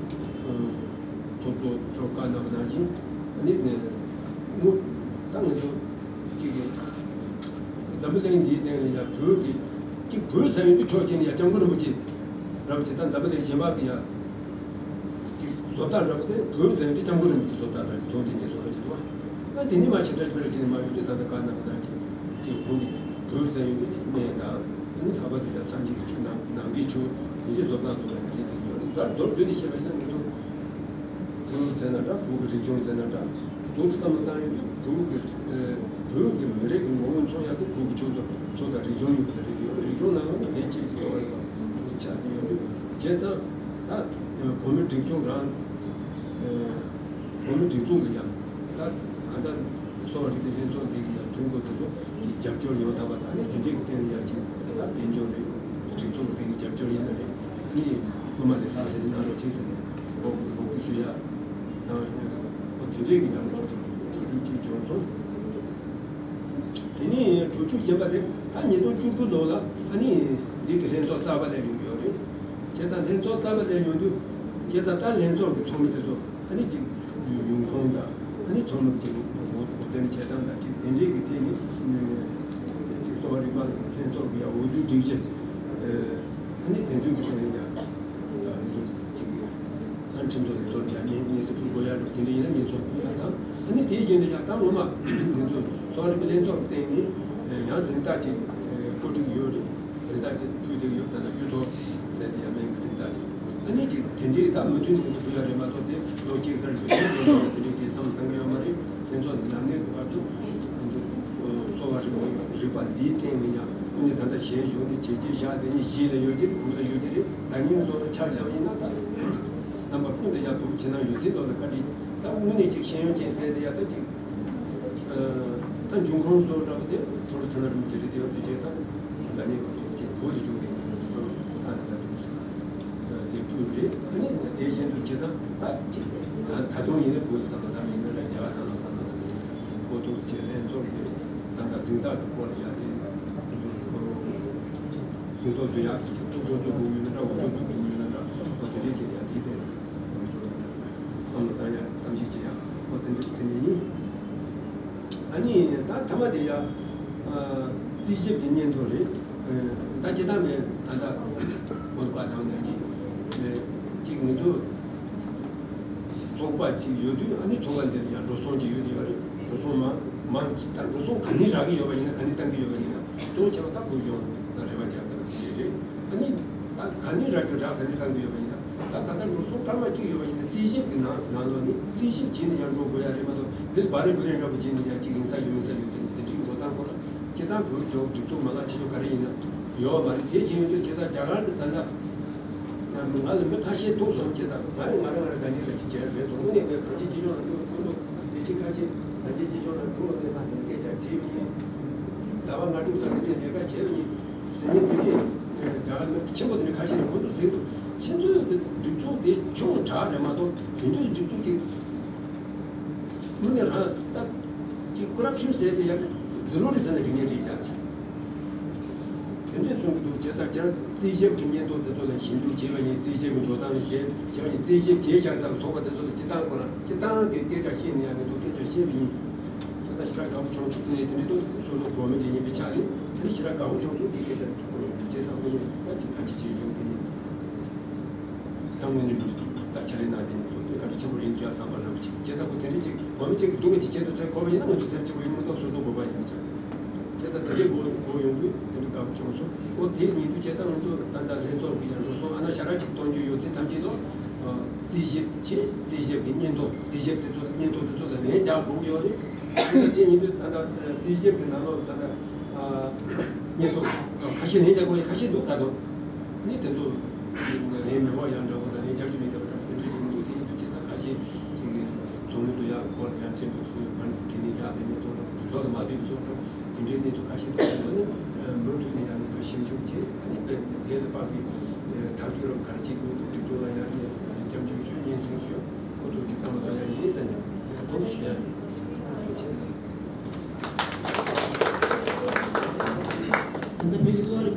ཚོ་ཚོགས་གཙོ་མཆོག་བཀའ་གནང་བ་ནང་བཞིན་ཨ་ནི་ནས་ད་ང་ཚོ་གཅིག་གི་འཛམ་བུ་གླིང་འདིའི་སྟེང་ལ་ཡ་བོད་ཀྱི་གཅིག་བོད་ཟེར་ཡོང་དུས་ཕྱོགས་གཅིག་ནས་ཡ་སྐྱབས་མགོན་རིན་པོ་ཆེ་རབ་ཀྱི་ད་འཛམ་བུ་གླིང་གཞན་པ་གི་ཡ་གཅིག་བཟོ་ལྟ་འདྲ་པོ་དེ་བོད་ཟེར་ཡོང་དུས་སྐྱབས་མགོན་རིན་པོ་ཆེ་བཟོ་ལྟ་འདྲ་གི་ཐོག་དེ་ངས་བཟོ་འདྲ་ཅིག་འདུག་ཨ་དེ་ནི་མ་ཤེས་འདྲ་ཅིག་ར་ཅིག་ནས་མ་ཡོང་དུས་ད་ལྟ་བཀའ་གནང་བ་ནང་བཞིན་གཅིག་ཁོང་གིས་བོད་ཟེར་ཡོང་དུས་གཅིག་སྨན་དང་ཨ་ནི་ལྷག་པར་དུ་ཡ་སངས་རྒྱས་ཀྱི་ཆོས་ནང་ནང་པའི་ཆོས་དེ་འདྲའི་བཟོ་ལྟ་འདུག་ལ་ནི་དེ་དེ་ཡོད་རེད། ད་མདོར་བསྡུས་ནས་བཤད་པ་ཡིན་ན་ང་ཚོ། བོད་ཟེར་ན་འདྲ། བོད་ཀྱི་རིག་གཞུང་ཟེར་ན་འདྲ། བོད་བསམ་བློ་བཏང་ཡོང་དུས་བོད་ཀྱི་ཨ་བོད་ཀྱི་མི་རིགས་ཀྱི་ངོ་བོ་མཚོན་ཡག་དེ་བོད་ཀྱི་ཆོས་དང་ཆོས་དང་རིག་གཞུང་གཉིས་པོ་དེ་རེད་དེ། རིག་གཞུང་ནང་ལ་ནི་ལྷན་སྐྱེས་ཀྱི་གསོ་བ་རིག་པ་ཆགས་བསྡད་ཡོད་དུས་བྱས་ཙང་ད་བོད་མི་སྒྲིག་འཛུགས་རང་ཨ་བོད་མི་སྒྲིག་འཛུགས་ལ་ཡང་ད་ག་འདྲ་གསོ་བ་རིག་པའི་ལྷན་ཚོགས་འདི་གི་ཡང་ཐོན་དགོས་དེ་ཚོ་གི་རྒྱབ་སྐྱོར་ཡོང་ཐུབ་པ་དང་ནི་དེ་འདྲའི་གི་སྟེང་ལ་ཡང་ཅིག་ད་དཔལ་འབྱོར་རེད། སྒྲིག་འཛུགས་ཀྱི་སྟེང་གི་རྒྱབ་སྐྱོར་ཡིན་ན་རེད། ནི་སྔོན་མ་ལས་ལྷག་ཟེར་གནང་རོགས་གྱིས་ཟེར་ནས་འབོད་སྐུལ་ཞུ་ཡ་དང་། ཨོ་དེ་འདྲའི་གི་ཡང་ཐུགས་རྒྱུས་བྱུང་སོང་། དེ་ དེ་ནས་དྲུག་ཅུ་གཞན་པ་དེ་ད་ཉིས་སྟོང་བཅུ་དགུ་ལོ་ལ་ཨ་ནི་འདི་གི་ལྷན་ཚོགས་གསར་པ་སླེབས་ཡོང་གི་ཡོད་རེད། བྱས་ཙང་ལྷན་ཚོགས་གསར་པ་སླེབས་ཡོང་དུས་བྱས་ཙང་ད་ལྷན་ཚོགས་ཀྱི་ཚོགས་མི་དེ་ཚོ་ཨ་ནི་ཅིག་ཡུང་ཁུངས་དང་ཨ་ནི་ཚོགས་མི་གི་འོས་འོས་འདེམས་བྱེད་སྟངས་དང་ཅིག་དེ་འདྲའི་གི་ཐད་ནས་ཅིག་གསོ་བ་རིག་པ་ལྷན་ཚོགས་ཀྱི་ཡང་འོས་བསྡུ་སྒྲིག་གཞི་ཨ་ནི་དེ་ཚོའི་གི་ཐད་ནས་ཀྱང་ཅིག་ས་ཁྲིམས་བཟོ་ལས་ཚོགས་ཀྱི་ཡང་སྙན་སེང་ཕུལ་དགོས་ཡ་འདུག་དེ་འདྲ་ཡིན་ན་སྙན་སེང་ཕུལ་ཡ་དང་ཨ་ནི་དེ་བཞིན་དུ་ཡང་ད་ངོ་མ་ང་ཚོ་གསོ་བ་རིག་པའི་ལྷན་ཚོགས་ཀྱི་སྟེང་ནས་ཡང་གཟེངས་རྟགས་ཅིག་བཀོད་སྒྲིག་ཡོད་རེད། གཟེངས་རྟགས་ཅིག་ཕུལ་བསྡད་ཡོད། ད་ལྟ་དབུ་ཐོག་ཟེར་དེ་ཡང་སྨན་གྱི་གཟེངས་རྟགས་ཤིག་ཨ་ནི་ཅིག་དེ་འདྲའི་ད་མུ་མཐུད་ནས་ཕུལ་ཡ་རེད་མ་གཏོགས་དེ་ལོ་གཅིག་ལྟར་ཡོད་དེ་འདྲའི་གི་བསམ་བློ་གཏང་གི་ཡོད་མ་རེད། ལྷན་ཚོགས་འདི་ནམ་གནས་ཀྱི་བར་དུ་གསོ་བ་རིག་པ་འདིའི་སྟེང་ནས་ཡང་ཁོ་ནས་ད་ལྟ་ཞལ་བཞུགས་ནས་བྱས་རྗེས་བཞག་དེ་ནས་གཞི་ལ་ཡོད་ཀྱི་འོག་ལ་ཡོད་ཀྱི་རེད། ད་ཉིན་ཚོགས་ལ་ཆ་བཞག་ཡིན་ན་ད་རྣམ་པ་ཀུན་ཏུ་ཡང་ཐུགས་ཆེ་ན་ཡོད་ཚད་ཐོག་ལ་བཀའ་དྲིན་ད་དངོས་གནས་ཅིག་ཤེས་ཡོན་ཅན་ཟེར་དེ་ཡ་ད་ཅིག་ད་འབྱུང་ཁུངས་སོགས་འདྲ་པོ་དེ་ཚོར་ཚེ་ན་རིན་པོ་ཆེ་རེད་དེ་ཡོད་དེ་བྱས་ཙང་ད་ནི་ཅིག་བོད་དུ་བྱུང་བའི་ཉིན་མོ་དེ་ཚོ་ད་དེ་ཡ་དེ་ཕུལ་རེད། ཨ་ནི་དེ་བཞིན་དུ་བྱས་ཙང་ད་ཅིག་ད་ད་དུང་ཡིན་ན་བོད་དུ་བསམ་པ་ད་མིན་ན་རྒྱ་གར་ད་ལ་བསམ་པ་ཟེར་ནས་ཁོ་ཐུགས་རྗེ་ལྷན་ཚོགས་ཀྱི་ད་ད་གཟེངས་རྟགས་ཀྱི་སྐོར་ལ་ཡ་དེ་ཚོ་གཟེངས་རྟགས་འདོན་ཡག་གི་ཚོགས་འདུ་ཚོགས་འདུ་ཡོད་ན་འདྲ་འོ་ཚོགས་འདུ་འདུ་ཡོད་ན་འདྲ་ཚོགས་དེ་འདྲའི་ཅིག་ཡ་དེའི་སྟེང་བསམ་བློ་བཏང་ཡ་བསམ་གཞིག་བྱེད་ཡ་ཁོ་དེ་འདྲ་དེ་འདྲ་ཡིན། ཨ་ནི་ད་ཐ་མ་དེ་ཡ་རྩིས་ཞིབ་ཀྱི་སྙན་ཐོ་རེད། ད་ཇི་ལྟར་མེད་ད་ལྟ་གོ་ལ་པ་དང་ནང་གི་ཅིག་ང་ཚོ་ཚོགས་པ་ཅིག་ཡོད་དུས་ཨ་ནི་ཚོགས་པ་འདི་ལ་ཡང་འགྲོ་སོང་ཅིག་ཡོད་དུས་ཡོད་རེད། འགྲོ་སོང་མང་མང་ད་འགྲོ་སོང་ག་ནས་རག་གི་ཡོད་པ་ཡིན་ན་ག་ནས་བཏང་གི་ཡོད་པ་ཡིན་ན་གཙོ་བོ་ཆེ་བ་ད་བོད་གཞུང་ལ་རེ་བ་རྒྱག་དགོས་ཀྱི་རེད། ཨ་ནི་ད་ག་ནས་རག་གི་རག་ག་ནས་བཏང་གི་ཡོད་པ་ཡིན་ན་ད་ད་ལྟ་འགྲོ་སོང་སྐར་མ་གཅིག་ཡོད་པ་ཡིན་ན་རྩིས་ཞིབ་ཀྱི་ནང་ནང་ལོགས་ནས་རྩིས་ཞིབ་བྱས་ནས་ཡང་འགྲོ་དགོས་ཡ་རེད་མ་གཏོགས་འདིར་སྦ་རེ་བུ་རེ་འདྲ་པོ་བྱས་ནས་ཡང་གཅིག་ཡིན་ས་ཡོད་མིན་ས་ཡོད་ཟེར་ནས་དེ་འདྲའི་འགྲོ་སྟངས་སྐོར་ལ་སྤྱིར་བཏང་བོད་ལྗོངས་སྒྲིག་འཛུགས་མ་ལག་ཆེ་ཆུང་ག་རེ་ཡིན་ན་ཡོད་པ་མ་རེད། དེ་བྱས་ཡོད་ཚོད་བྱས་ཙང་རྒྱ་གར་གྱི་ད་ལྟ། ང་ལ་མི་ཁ་ཤས་ཐུག་སོང་། བྱས་ཙང་ང་རེ་ང་རེ་ང་རེ་ག་ནས་ག་ཅིག་བྱས་རེད་སོང་། དངོས་གནས་ངས་གངས་ཅན་སྐྱིད་གཤོངས་ལ་ཐུག་ཁོང་ཚོ་ལས་བྱེད་ཁ་ཤས་གངས་ཅན་སྐྱིད་གཤོངས་ལ་ཐུག་ནས་ང་ཚོ་སྐད་ཆ་དྲིས་པ་ཡིན། ཟླ་བ་ལྔ་དྲུག་ཙམ་གྱི་ནས་ལས་ཀ་བྱས་པ་ཡིན་ཟེར་མཁན་དེ་འདྲས་རྒྱ་གར་མི་ཆེན་པོ་དེ་འདྲས་ཁ་ཤས་ནས་ཁོང་ཚོ་ཟེར་འདུག་ཁྱེད་ཚོའི་སྒྲིག་འཛུགས་དེ་ཆུང་དྲགས་རེད་མ་གཏོགས་དེ་འདྲའི་སྒྲིག་འཛུགས་ཀྱི་དངོས་གནས་རང་ད་ཅིག་ཀོ་རབ་ཤོན་ཟེར་དེ་ཡང་ཛི་རོ་རེད་ཟེར་ན་རིག་གནས་རེད་ཅག་ཟེར། དེ་འདྲས་གསུང་གི་འདུག་བྱས་ཙང་ཁྱེད་རང་རྩིས་ཞིབ་ཀྱི་སྙན་ཐོ་དེ་ཚོ་ལ་ཞིབ་འཇུག་བྱས་པ་ཡིན། རྩིས་ཞིབ་ཀྱི་འགྲོ་སྟངས་ལ་ཞིབ་བྱས་པ་ཡིན། རྩིས་ཞིབ་བྱས་བཞག་ས་ཚོགས་པ་དེ་ཚོ་ལ་སྤྱི་བཏང་ཁོ་རང་སྤྱི་བཏང་གི་སྐད་ཆ་བཤད་ནས་ཡང་ངས་འདུག་སྐད་ཆ་བཤད་པ་ཡིན། བྱས་ཙང་ཞེ་དྲག་དགའ་པོ་བྱུང་སོང་། དེ་ནས་དེ་འདྲས་འདུག་སོ་སོ་གོ་མི་དེ་ཡིན་པའི་ཆ་ནས་དེ་ནས་ཞེ་དྲག་དགའ་པོ་བྱུང་སོང་། དེ་སྐད་ཆ་དེ་ཚོ་བྱས་ཙང་དངོས་གནས་ད་ཅིག་ག་ཅིག་བྱས་ཡོང་གི་ནི། ད་དངོས་གནས་འདུག་ད་ཕྱག་ལས་གནང་དེ་ནི་ཚོགས་པའི་བཀའ་དྲིན་ཆེན་པོ་ཡིན་འདུག་ཡ་བསམ་པ་རང་བྱེད། བྱས་ཙང་ཁོ་དེ་འདྲ་ཅིག་ངོ་མ་ཅིག་གི་སྡུག་བསྔལ་གྱི་ཆེད་དུ་ཟེར་དགོས་པ་ཡིན་ན་ང་ཚོ་ཟེར་ཆེ་བོ་ཡིན་མི་ཐོག་སོ་སོ་དགོས་པ་ཡིན་ཆ། བྱས་ཙང་དེ་འདྲའི་གོ་གོ་ཡོང་དུས་དེ་འདྲ་དགའ་པོ་བྱུང་སོང་། ཨོ་དེ་ཡིན་དུས་བྱས་ཙང་ང་ཚོ་ད་ལྟ་ལྷན་ཚོགས་ཀྱི་ཡང་འགྲོ་སོང་ཨ་ན་ཞེ་དྲག་ཅིག་གཏོང་རྒྱུ་ཡོད་ཚེ་ཐམས་ཅད་དུ་རྩིས་ཞིབ་བྱས། རྩིས་ཞིབ་ཀྱི་སྙན་ཐོ་རྩིས་ཞིབ་དེ་ཚོ་སྙན་ཐོ་དེ་ཚོ་ལ་ལན་རྒྱག་དགོས་ཀྱི་ཡོད་རེད། དེ་ཡིན་དུས་ད་ལྟ་རྩིས་ཞིབ་ཀྱི་ནང་ལོགས་ད་ལྟ། ཨ། སྙན་ཐོ་ཁ་ཤས་ལན་རྒྱག་དགོས་ཡ་ཁ་ཤས་འདུག་ད་དུང་། ནི་དེ་ཚོ་ལན་མི་དགོས་ཡ་འདྲ་བོ་དང་ལན་རྒྱག་རྒྱུ་མེད་འདྲ་བོ་འདྲ་དེ་འདྲ་ཡིན་འདུག་དེ་ཡིན་དུས་བྱས་ཙང་ཁ་ཤས་ཤིག་གིས་ཚོགས་མི་དུ་ཡ་སྐོར་ཡ་ཆེན་པོ་ཚོས་ང་དེ་ནས་ཡ་དེ་ནས་ཚོགས་ལ་ཚོགས་ལ་མ་བསྡད་པའི་ཚོགས་དེ་འདྲའི་གནས་ཚུལ་ཁ་ཤས་འདུག་དེ་ཚོ་ནི་མུ་མཐུད་ནས་ཡ་ནས་ཚོ་ཞིབ་འཇུག་བྱས། ཨ་ནི་དེ་དེ་ལ་དཔག་པའི་ཐག་གཅོད་རམ་ག་རེ་བྱེད་དགོས་འདུག་དེ་ཚོ་ལ་ཡ་ནས་སྐྱབས་འཇུག་ཞུ་སྙན་སེང་ཞུ་ཁོ་ཚོ་དེ་ཚང་མ་ལ་ཡ་ཡིན་ཟེར་ནས་དགོངས་ཞུ་ཡ་ཡིན།